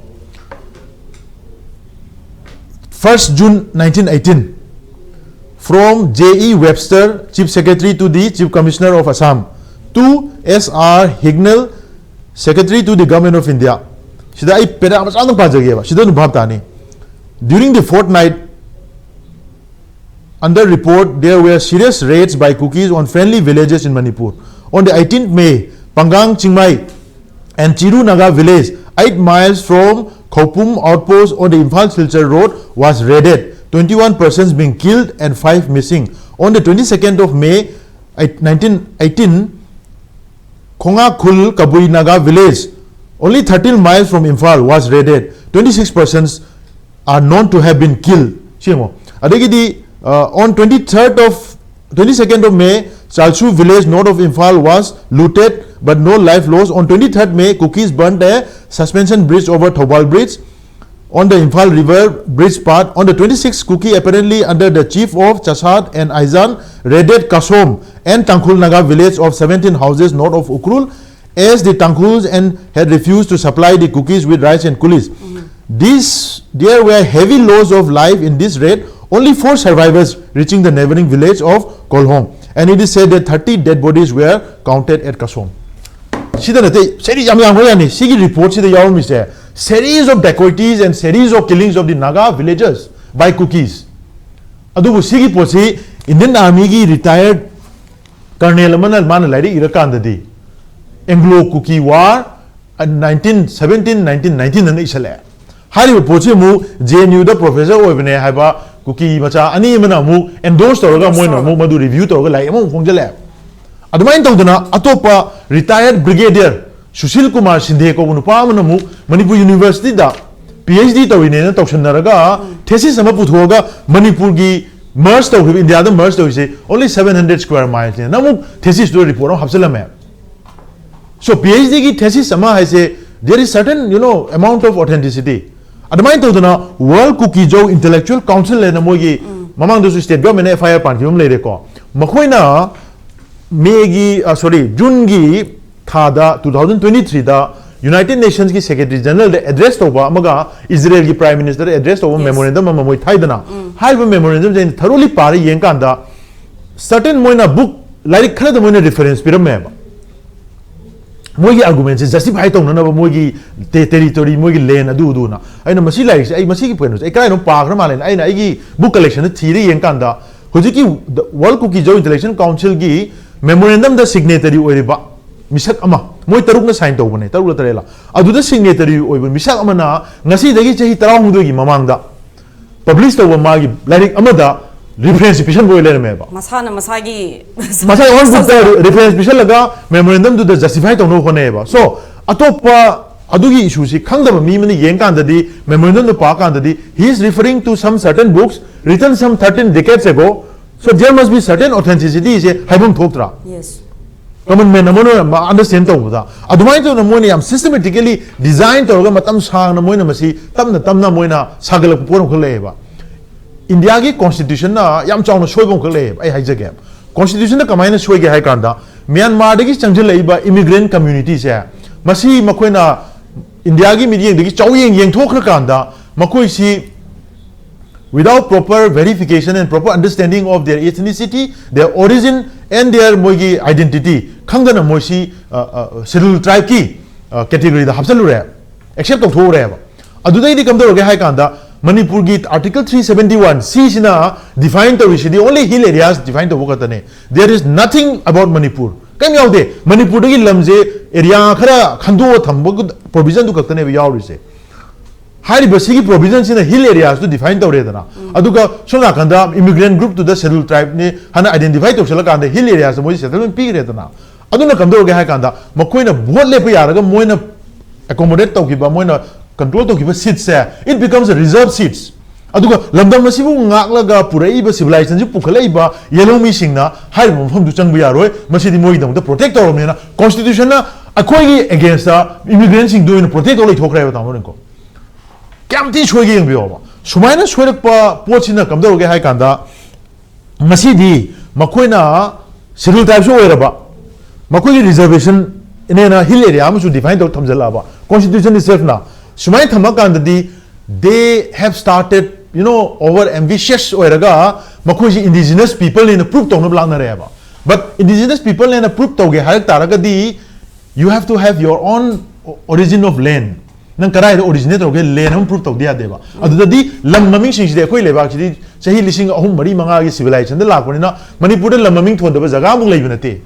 First June nineteen eighteen, from J E Webster, Chief Secretary to the Chief Commissioner of Assam, to S R Hignell, Secretary to the Government of India. ꯁꯤꯗ ꯑꯩ ꯄꯦꯔꯥ ꯃꯆꯥ ꯑꯗꯨꯝ ꯄꯥꯖꯒꯦꯕ, ꯁꯤꯗ ꯑꯗꯨꯝ ꯚꯥꯞ ꯇꯥꯅꯤ꯫ During the fortnight, under report, there were serious raids by Kukis on friendly villages in Manipur. On the eighteenth May, Pangang Chingmai and Chiru Naga village, eight miles from Khopum outpost on the Imphal Silchar road, was raided, twenty-one persons being killed and five missing. On the twenty-second of May, eight-, nineteen eighteen, Khongakhul Kabui Naga village, only thirteen miles from Imphal, was raided. Twenty-six persons are known to have been killed. ꯁꯤ ꯌꯦꯡꯉꯣ꯫ ꯑꯗꯒꯤꯗꯤ, uh, on twenty-third of, twenty-second of May, Chalsu village north of Imphal was looted, but no life lost. On twenty-third May, Kukis burned a suspension bridge over Thoubal Bridge. on the Imphal River bridge path. On the twenty-sixth, Kuki, apparently under the chief of Chasad and Aizan, raided Kasom and Tangkhul Naga village of seventeen houses north of Ukhrul, as the Tangkhuls and had refused to supply the Kukis with rice and coolies. This, there were heavy loss of life in this raid. Only four survivors reaching the neighboring village of Kolhong, and it is said that thirty dead bodies were counted at Kasom. ꯁꯤꯗ ꯅꯠꯇꯦ, ꯁꯦꯔꯤ ꯌꯥꯝ ꯌꯥꯝꯈ꯭ꯔ ꯌꯥꯅꯤ꯫ ꯁꯤꯒꯤ ꯔꯤꯄꯣꯔꯠꯁꯤꯗ ꯌꯥꯎꯔꯝꯃꯤꯁꯦ, series of dacoities and series of killings of the Naga villagers by Kukis. ꯑꯗꯨꯕꯨ ꯁꯤꯒꯤ ꯄꯣꯠꯁꯤ Indian Armyꯒꯤ retired colonel ꯑꯃꯅ ꯃꯥꯅ ꯂꯥꯏꯔꯤꯛ ꯏꯔꯀꯥꯟꯗꯗꯤ, Anglo Kuki War, nineteen seventeen, nineteen nineteen ꯑꯅ ꯏꯁꯜꯂꯛꯑꯦ꯫ ꯍꯥꯏꯔꯤꯕ ꯄꯣꯠꯁꯤ ꯑꯃꯨꯛ J N Uꯗ professor ꯑꯣꯏꯕꯅꯦ ꯍꯥꯏꯕ ꯀꯨꯀꯤ ꯃꯆꯥ ꯑꯅꯤ ꯑꯃꯅ ꯑꯃꯨꯛ endorse ꯇꯧꯔꯒ, ꯃꯣꯏꯅ ꯑꯃꯨꯛ ꯃꯗꯨ review ꯇꯧꯔꯒ ꯂꯥꯏꯔꯤꯛ ꯑꯃꯃꯨꯛ ꯐꯣꯡꯖꯜꯂꯛꯑꯦ꯫ ꯑꯗꯨꯃꯥꯏꯅ ꯇꯧꯗꯅ ꯑꯇꯣꯞꯄ retired brigadier ꯁꯨꯁꯤꯜ ꯀꯨꯃꯥꯔ ꯁꯤꯟꯗꯦ ꯀꯧꯕ ꯅꯨꯄꯥ ꯑꯃꯅ ꯑꯃꯨꯛ ꯃꯅꯤꯄꯨꯔ Universityꯗ PhD ꯇꯧꯔꯤꯅꯦꯅ ꯇꯧꯁꯟꯅꯔꯒ thesis ꯑꯃ ꯄꯨꯊꯣꯛꯑꯒ ꯃꯅꯤꯄꯨꯔꯒꯤ merge ꯇꯧꯈꯤꯕ, ꯏꯟꯗꯤꯌꯥꯗ merge ꯇꯧꯔꯤꯁꯦ only seven hundred square milesꯅꯦꯅ ꯑꯃꯨꯛ thesisꯇꯨꯗ report ꯑꯃ ꯍꯥꯞꯆꯤꯜꯂꯝꯃꯦ꯫ So PhDꯒꯤ thesis ꯑꯃ ꯍꯥꯏꯁꯦ, there is certain, you know, amount of authenticity. ꯑꯗꯨꯃꯥꯏꯅ ꯇꯧꯗꯅ World Kuki-Zo Intellectual Council ꯍꯥꯏꯅ ꯃꯣꯏꯒꯤ ꯃꯃꯥꯡꯗꯁꯨ state governmentꯅ F I R ꯄꯥꯟꯈꯤꯕ ꯑꯃ ꯂꯩꯔꯦꯀꯣ꯫ ꯃꯈꯣꯏꯅ ꯃꯦꯒꯤ, ꯑ, sorry, ꯖꯨꯟꯒꯤ ꯊꯥꯗ two thousand twenty-threeꯗ United Nationsꯀꯤ Secretary Generalꯗ address ꯇꯧꯕ ꯑꯃꯒ ꯏꯖꯔꯦꯜꯒꯤ Prime Ministerꯗ address ꯇꯧꯕ memorandum ꯑꯃ ꯃꯣꯏ ꯊꯥꯏꯗꯅ, ꯍꯥꯏꯔꯤꯕ memorandumꯁꯦ ꯑꯩꯅ thoroughly ꯄꯥꯔ ꯌꯦꯡꯀꯥꯟꯗ certain ꯃꯣꯏꯅ book, ꯂꯥꯏꯔꯤꯛ ꯈꯔꯗ ꯃꯣꯏꯅ reference ꯄꯤꯔꯝꯃꯦꯕ꯫ ꯃꯣꯏꯒꯤ argumentꯁꯦ justify ꯇꯧꯅꯅꯕ ꯃꯣꯏꯒꯤ te-, territory, ꯃꯣꯏꯒꯤ land ꯑꯗꯨ ꯑꯗꯨꯅ꯫ ꯑꯩꯅ ꯃꯁꯤ ꯂꯥꯏꯔꯤꯛꯁꯦ, ꯑꯩ ꯃꯁꯤꯒꯤ ꯀꯩꯅꯣꯁꯦ ꯑꯩ ꯀꯗꯥꯏꯅꯣ ꯄꯥꯈ꯭ꯔ ꯃꯥꯜꯂꯦꯅ ꯑꯩꯅ ꯑꯩꯒꯤ book collectionꯗ ꯊꯤꯔ ꯌꯦꯡꯀꯥꯟꯗ ꯍꯧꯖꯤꯛꯀꯤ the World Kuki-Zo Intellectual Councilꯒꯤ memorandumꯗ signatory ꯑꯣꯏꯔꯤꯕ ꯃꯤꯁꯛ ꯑꯃ, ꯃꯣꯏ ꯇꯔꯨꯛꯅ sign ꯇꯧꯕꯅꯦ, ꯇꯔꯨꯛꯂ ꯇꯔꯦꯠꯂ, ꯑꯗꯨꯗ signatory ꯑꯣꯏꯕ ꯃꯤꯁꯛ ꯑꯃꯅ ꯉꯁꯤꯗꯒꯤ ꯆꯍꯤ ꯇꯔꯥꯍꯨꯝꯗꯣꯏꯒꯤ ꯃꯃꯥꯡꯗ publish ꯇꯧꯕ ꯃꯥꯒꯤ ꯂꯥꯏꯔꯤꯛ ꯑꯃꯗ reference ꯄꯤꯁꯟꯕ ꯑꯣꯏ ꯂꯩꯔꯝꯃꯦꯕ꯫ ꯃꯁꯥꯅ ꯃꯁꯥꯒꯤ ꯃꯁꯥꯒꯤ own bookꯇ reference ꯄꯤꯁꯜꯂꯒ memorandumꯗꯨꯗ justify ꯇꯧꯅꯕ ꯍꯣꯠꯅꯩꯌꯦꯕ꯫ So ꯑꯇꯣꯞꯄ ꯑꯗꯨꯒꯤ issueꯁꯤ ꯈꯪꯗꯕ ꯃꯤ ꯑꯃꯅ ꯌꯦꯡꯀꯥꯟꯗꯗꯤ, memorandumꯗꯨ ꯄꯥꯀꯥꯟꯗꯗꯤ, he is referring to some certain books written some thirteen decades ago, so there must be certain authenticity ꯁꯦ ꯍꯥꯏꯐꯝ ꯊꯣꯛꯇ꯭ꯔꯥ? Yes. Common man ꯑꯃꯅ understand ꯇꯧꯕꯗ ꯑꯗꯨꯃꯥꯏꯅ ꯇꯧꯗꯅ ꯃꯣꯏꯅ ꯌꯥꯝ systematically design ꯇꯧꯔꯒ ꯃꯇꯝ ꯁꯥꯡꯅ ꯃꯣꯏꯅ ꯃꯁꯤ ꯇꯞꯅ ꯇꯞꯅ ꯃꯣꯏꯅ ꯁꯥꯒꯠꯂꯛꯄ ꯄꯣꯠ ꯑꯃꯈꯛ ꯂꯩꯌꯦꯕ꯫ ꯏꯟꯗꯤꯌꯥꯒꯤ constitutionꯅ ꯌꯥꯝ ꯆꯥꯎꯅ ꯁꯣꯏꯕ ꯑꯃꯈꯛ ꯂꯩꯌꯦꯕ꯫ ꯑꯩ ꯍꯥꯏꯖꯒꯦ, constitutionꯗ ꯀꯃꯥꯏꯅ ꯁꯣꯏꯒꯦ ꯍꯥꯏ ꯀꯥꯟꯗ, ꯃ꯭ꯌꯥꯟꯃꯥꯔꯗꯒꯤ ꯆꯪꯁꯤꯜꯂꯛꯏꯕ immigrant communityꯁꯦ, ꯃꯁꯤ ꯃꯈꯣꯏꯅ ꯏꯟꯗꯤꯌꯥꯒꯤ ꯃꯤꯠꯌꯦꯡꯗꯒꯤ ꯆꯥꯎꯌꯦꯡ ꯌꯦꯡꯊꯣꯛꯈ꯭ꯔꯀꯥꯟꯗ, ꯃꯈꯣꯏꯁꯤ without proper verification and proper understanding of their ethnicity, their origin and their ꯃꯣꯏꯒꯤ identity ꯈꯪꯗꯅ ꯃꯣꯏꯁꯤ schedule tribeꯀꯤ categoryꯗ ꯍꯥꯞꯆꯜꯂꯨꯔꯦ, accept ꯇꯧꯊꯣꯛꯎꯔꯦꯕ꯫ ꯑꯗꯨꯗꯩꯗꯤ ꯀꯝꯗꯧꯔꯒꯦ ꯍꯥꯏ ꯀꯥꯟꯗ, ꯃꯅꯤꯄꯨꯔꯒꯤ Article three seventy one C ꯁꯤꯅ define ꯇꯧꯔꯤꯁꯤꯗꯤ only hill areas define ꯇꯧꯕ ꯈꯛꯇꯅꯦ꯫ There is nothing about Manipur. ꯀꯩꯝ ꯌꯥꯎꯗꯦ꯫ ꯃꯅꯤꯄꯨꯔꯗꯒꯤ ꯂꯝꯁꯦ area ꯈꯔ ꯈꯟꯗꯣꯛꯑ ꯊꯝꯕ provisionꯗꯨ ꯈꯛꯇꯅꯦꯕ ꯌꯥꯎꯔꯤꯁꯦ꯫ ꯍꯥꯏꯔꯤꯕ ꯁꯤꯒꯤ provisionꯁꯤꯅ hill areasꯇꯨ define ꯇꯧꯔꯦꯗꯅ, ꯑꯗꯨꯒ ꯁꯣꯝ ꯅꯥꯀꯟꯗ immigrant groupꯇꯨꯗ schedule tribeꯅꯤ ꯍꯥꯏꯅ identify ꯇꯧꯁꯜꯂꯀꯥꯟꯗ hill areasꯇ ꯃꯣꯏ settlement ꯄꯤꯈ꯭ꯔꯦꯗꯅ꯫ ꯑꯗꯨꯅ ꯀꯝꯗꯧꯔꯒꯦ ꯍꯥꯏ ꯀꯥꯟꯗ, ꯃꯈꯣꯏꯅ vote ꯂꯦꯞꯄ ꯌꯥꯔꯒ ꯃꯣꯏꯅ accommodate ꯇꯧꯈꯤꯕ, ꯃꯣꯏꯅ control ꯇꯧꯈꯤꯕ seatꯁꯦ, it becomes a reserve seats꯫ ꯑꯗꯨꯒ ꯂꯝꯗꯝ ꯑꯁꯤꯕꯨ ꯉꯥꯛꯂꯒ ꯄꯨꯔꯛꯏꯕ civilizationꯁꯤ ꯄꯨꯈꯠꯂꯛꯏꯕ ꯌꯦꯜꯍꯧꯃꯤꯁꯤꯡꯅ ꯍꯥꯏꯔꯤꯕ ꯃꯐꯝꯗꯨ ꯆꯪꯕ ꯌꯥꯔꯣꯏ, ꯃꯁꯤꯗꯤ ꯃꯣꯏꯒꯤꯗꯃꯛꯇ protect ꯇꯧꯔꯕꯅꯤꯅ constitutionꯅ ꯑꯩꯈꯣꯏꯒꯤ againstꯇ immigrantꯁꯤꯡꯗꯨ ꯑꯣꯏꯅ protect ꯇꯧ ꯂꯩꯊꯣꯛꯈ꯭ꯔꯦꯕ, ꯇꯥꯃꯣ ꯅꯤꯡꯀꯣ꯫ ꯀꯌꯥꯝ ꯊꯤꯅ ꯁꯣꯏꯒꯦ ꯌꯦꯡꯕꯤꯌꯣꯕ꯫ ꯁꯨꯃꯥꯏꯅ ꯁꯣꯏꯔꯛꯄ ꯄꯣꯠꯁꯤꯅ ꯀꯝꯗꯧꯔꯒꯦ ꯍꯥꯏ ꯀꯥꯟꯗ, ꯉꯁꯤꯗꯤ ꯃꯈꯣꯏꯅ schedule tribeꯁꯨ ꯑꯣꯏꯔꯕ, ꯃꯈꯣꯏꯒꯤ reservationꯅꯦꯅ hill area ꯑꯃꯁꯨ define ꯇꯧꯔ ꯊꯝꯖꯜꯂꯛꯑꯕ constitution itselfꯅ꯫ ꯁꯨꯃꯥꯏꯅ ꯊꯝꯃꯀꯥꯟꯗꯗꯤ they have started, you know, over ambitious ꯑꯣꯏꯔꯒ ꯃꯈꯣꯏꯁꯤ indigenous peopleꯅꯦꯅ prove ꯇꯧꯅꯕ ꯂꯥꯛꯅꯔꯦꯕ꯫ But indigenous peopleꯅꯦꯅ prove ꯇꯧꯒꯦ ꯍꯥꯏꯔꯛ ꯇꯥꯔꯒꯗꯤ, you have to have your own origin of land. ꯅꯪ ꯀꯗꯥꯏꯗ originate ꯇꯧꯔꯒꯦ land ꯑꯃ prove ꯇꯧꯗ ꯌꯥꯗꯦꯕ꯫ ꯑꯗꯨꯗꯗꯤ ꯂꯝ ꯃꯃꯤꯡꯁꯤꯡꯁꯤꯗꯤ ꯑꯩꯈꯣꯏ ꯂꯩꯕꯥꯛꯁꯤꯗꯤ ꯆꯍꯤ ꯂꯤꯁꯤꯡ ꯑꯍꯨꯝ, ꯃꯔꯤ, ꯃꯉꯥꯒꯤ civilizationꯗ ꯂꯥꯛꯄꯅꯤꯅ ꯃꯅꯤꯄꯨꯔꯗ ꯂꯝ ꯃꯃꯤꯡ ꯊꯣꯟꯗꯕ ꯖꯒꯥ ꯑꯃꯨꯛ ꯂꯩꯕ ꯅꯠꯇꯦ꯫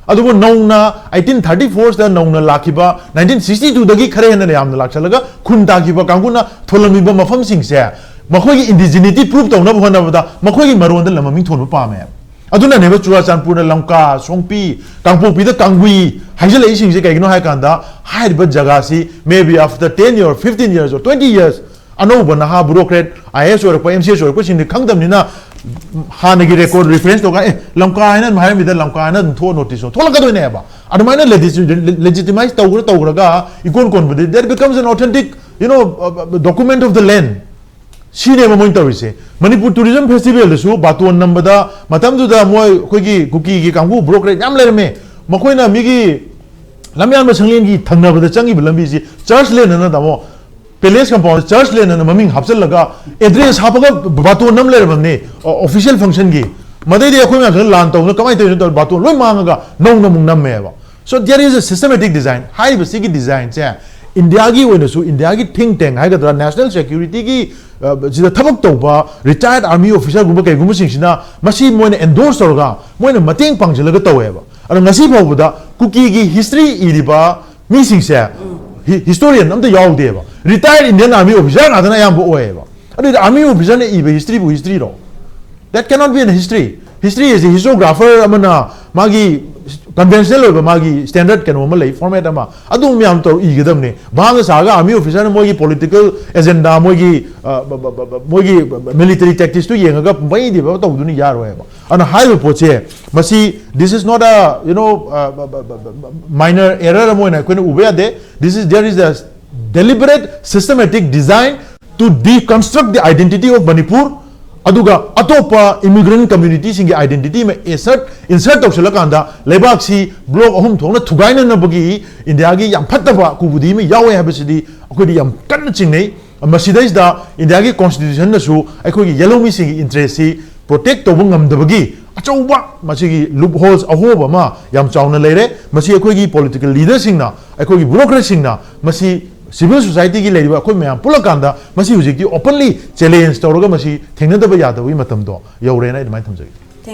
ꯑꯗꯨꯕꯨ ꯅꯧꯅ eighteen thirty fourꯗ ꯅꯧꯅ ꯂꯥꯛꯈꯤꯕ nineteen sixty twoꯗꯒꯤ ꯈꯔ ꯍꯦꯟꯅ ꯌꯥꯝꯅ ꯂꯥꯛꯁꯜꯂꯒ ꯈꯨꯟ ꯇꯥꯈꯤꯕ ꯀꯥꯡꯕꯨꯅ ꯊꯣꯜꯂꯝꯃꯤꯕ ꯃꯐꯝꯁꯤꯡꯁꯦ ꯃꯈꯣꯏꯒꯤ indigeneity prove ꯇꯧꯅꯕ ꯍꯣꯠꯅꯕꯗ ꯃꯈꯣꯏꯒꯤ ꯃꯔꯣꯟꯗ ꯂꯝ ꯃꯃꯤꯡ ꯊꯣꯟꯕ ꯄꯥꯝꯃꯦ꯫ ꯑꯗꯨꯅꯅꯦꯕ ꯆꯨꯔꯥꯆꯥꯟꯄꯨꯔꯅ ꯂꯝꯀꯥ, ꯁꯣꯡꯄꯤ, ꯀꯥꯡꯄꯣꯛꯄꯤꯗ ꯀꯥꯡꯒꯨꯏ ꯍꯥꯏꯖꯜꯂꯛꯏꯁꯤꯡꯁꯦ꯫ ꯀꯩꯒꯤꯅꯣ ꯍꯥꯏ ꯀꯥꯟꯗ ꯍꯥꯏꯔꯤꯕ ꯖꯒꯥꯁꯤ maybe after ten years, fifteen years or twenty years ꯑꯅꯧꯕ ꯅꯍꯥ bureaucrat, I A S ꯑꯣꯏꯔꯛꯄ, M C S ꯑꯣꯏꯔꯛꯄꯁꯤꯡꯗꯤ ꯈꯪꯗꯕꯅꯤꯅ ꯍꯥꯟꯅꯒꯤ record reference ꯇꯧꯔꯒ, "ꯑꯦ, ꯂꯝꯀꯥ ꯍꯥꯏꯅ ꯑꯗꯨꯝ ꯍꯥꯏꯔꯝꯃꯤꯗ, ꯂꯝꯀꯥ ꯍꯥꯏꯅ ꯑꯗꯨꯝ ꯊꯣꯛꯑ notice ꯊꯣꯛꯂꯛꯀꯗꯣꯏꯅꯦꯕ." ꯑꯗꯨꯃꯥꯏꯅ legitimize ꯇꯧꯈ꯭ꯔ ꯇꯧꯈ꯭ꯔꯒ ꯏꯀꯣꯟ ꯀꯣꯟꯕꯗꯤ that becomes an authentic, you know, document of the land. ꯁꯤꯅꯦꯕ ꯃꯣꯏꯅ ꯇꯧꯔꯤꯁꯦ꯫ ꯃꯅꯤꯄꯨꯔ Tourism Festivalꯗꯁꯨ ꯕꯥꯇꯣꯟ ꯅꯝꯕꯗ ꯃꯇꯝꯗꯨꯗ ꯃꯣꯏ ꯑꯩꯈꯣꯏꯒꯤ ꯀꯨꯀꯤꯒꯤ ꯀꯥꯡꯕꯨ bureaucrat ꯌꯥꯝ ꯂꯩꯔꯝꯃꯦ꯫ ꯃꯈꯣꯏꯅ ꯃꯤꯒꯤ ꯂꯝꯌꯥꯟꯕ ꯁꯪꯂꯦꯟꯒꯤ ꯊꯪꯅꯕꯗ ꯆꯪꯉꯤꯕ ꯂꯝꯕꯤꯁꯤ church lane ꯑꯅ, ꯇꯥꯃꯣ, palace compound church lane ꯑꯅ ꯃꯃꯤꯡ ꯍꯥꯞꯆꯤꯜꯂꯒ address ꯍꯥꯞꯄꯒ ꯕꯥꯇꯣꯟ ꯅꯝ ꯂꯩꯔꯝꯃꯕꯅꯤ, official functionꯒꯤ꯫ ꯃꯗꯩꯗꯤ ꯑꯩꯈꯣꯏ ꯃꯌꯥꯝꯁꯤꯅ ꯂꯥꯟ ꯇꯧꯗꯅ ꯀꯃꯥꯏꯅ ꯇꯧꯔꯤꯅꯣ ꯇꯧꯔ ꯕꯥꯇꯣꯟ ꯂꯣꯏ ꯃꯥꯡꯉꯒ ꯅꯧꯅ ꯑꯃꯨꯛ ꯅꯝꯃꯦꯕ꯫ So there is a systematic design. ꯍꯥꯏꯔꯤꯕꯁꯤꯒꯤ designꯁꯦ ꯏꯟꯗꯤꯌꯥꯒꯤ ꯑꯣꯏꯅꯁꯨ, ꯏꯟꯗꯤꯌꯥꯒꯤ think tank ꯍꯥꯏꯒꯗ꯭ꯔꯥ, national securityꯒꯤ, ꯑ, ꯁꯤꯗ ꯊꯕꯛ ꯇꯧꯕ retired army officerꯒꯨꯝꯕ ꯀꯩꯒꯨꯝꯕꯁꯤꯡꯁꯤꯅ ꯃꯁꯤ ꯃꯣꯏꯅ endorse ꯇꯧꯔꯒ, ꯃꯣꯏꯅ ꯃꯇꯦꯡ ꯄꯥꯡꯁꯤꯜꯂꯒ ꯇꯧꯋꯦꯕ꯫ ꯑꯗꯣ ꯉꯁꯤ ꯐꯥꯎꯕꯗ ꯀꯨꯀꯤꯒꯤ history ꯏꯔꯤꯕ ꯃꯤꯁꯤꯡꯁꯦ ꯍꯤ-, historian ꯑꯝꯇ ꯌꯥꯎꯗꯦꯕ꯫ Retired Indian Army officer ꯉꯥꯛꯇꯅ ꯑꯌꯥꯝꯕ ꯑꯣꯏꯌꯦꯕ꯫ ꯑꯗꯨꯗꯤ army officerꯅ ꯏꯕ historyꯕꯨ historyꯔꯣ? That cannot be an history. History is a historiographer ꯑꯃꯅ ꯃꯥꯒꯤ conventional ꯑꯣꯏꯕ ꯃꯥꯒꯤ standard ꯀꯩꯅꯣ ꯑꯃ ꯂꯩ, format ꯑꯃ꯫ ꯑꯗꯨ ꯃꯌꯥꯝ ꯇꯧꯔ ꯏꯒꯗꯕꯅꯤ꯫ ꯚꯥꯞꯅ ꯁꯥꯔꯒ army officerꯅ ꯃꯣꯏꯒꯤ political agenda, ꯃꯣꯏꯒꯤ, ꯑ, ꯕ-, ꯕ-, ꯕ-, ꯕ-, ꯃꯣꯏꯒꯤ military tacticsꯇꯨ ꯌꯦꯡꯉꯒ ꯄꯪꯏ ꯏꯕ ꯇꯧꯗꯨꯅ ꯌꯥꯔꯣꯏꯕ꯫ ꯑꯗꯨꯅ ꯍꯥꯏꯔꯤꯕ ꯄꯣꯠꯁꯦ, ꯃꯁꯤ, this is not a, you know, uh, b-, b-, b-, b-, minor error ꯑꯃ ꯑꯣꯏꯅ ꯑꯩꯈꯣꯏꯅ ꯎꯕ ꯌꯥꯗꯦ꯫ This is, there is a deliberate systematic design to deconstruct the identity of Manipur, ꯑꯗꯨꯒ ꯑꯇꯣꯞꯄ immigrant communityꯁꯤꯡꯒꯤ identity ꯑꯃ insert, insert ꯇꯧꯁꯤꯜꯂꯀꯥꯟꯗ ꯂꯩꯕꯥꯛꯁꯤ block ꯑꯍꯨꯝ ꯊꯣꯛꯅ ꯊꯨꯒꯥꯏꯅꯅꯕꯒꯤ ꯏꯟꯗꯤꯌꯥꯒꯤ ꯌꯥꯝ ꯐꯠꯇꯕ ꯀꯨꯕꯨꯗꯤ ꯑꯃ ꯌꯥꯎꯋꯦ ꯍꯥꯏꯕꯁꯤꯗꯤ ꯑꯩꯈꯣꯏꯗꯤ ꯌꯥꯝ ꯀꯟꯅ ꯆꯤꯡꯅꯩ꯫ ꯃꯁꯤꯗꯩꯁꯤꯗ ꯏꯟꯗꯤꯌꯥꯒꯤ constitutionꯅꯁꯨ ꯑꯩꯈꯣꯏꯒꯤ ꯌꯦꯜꯍꯧꯃꯤꯁꯤꯡꯒꯤ interestꯁꯤ protect ꯇꯧꯕ ꯉꯝꯗꯕꯒꯤ ꯑꯆꯧꯕ ꯃꯁꯤꯒꯤ loopholes, ꯑꯍꯣꯕ ꯑꯃ ꯌꯥꯝ ꯆꯥꯎꯅ ꯂꯩꯔꯦ꯫ ꯃꯁꯤ ꯑꯩꯈꯣꯏꯒꯤ political leaderꯁꯤꯡꯅ, ꯑꯩꯈꯣꯏꯒꯤ bureaucratꯁꯤꯡꯅ ꯃꯁꯤ civil societyꯒꯤ ꯂꯩꯔꯤꯕ ꯑꯩꯈꯣꯏ ꯃꯌꯥꯝ ꯄꯨꯜꯂꯀꯥꯟꯗ ꯃꯁꯤ ꯍꯧꯖꯤꯛꯇꯤ openly challenge ꯇꯧꯔꯒ ꯃꯁꯤ ꯊꯦꯡꯅꯗꯕ ꯌꯥꯗꯕꯒꯤ ꯃꯇꯝꯗꯣ ꯌꯧꯔꯦꯅ ꯑꯩ ꯑꯗꯨꯃꯥꯏꯅ ꯊꯝꯖꯒꯦ꯫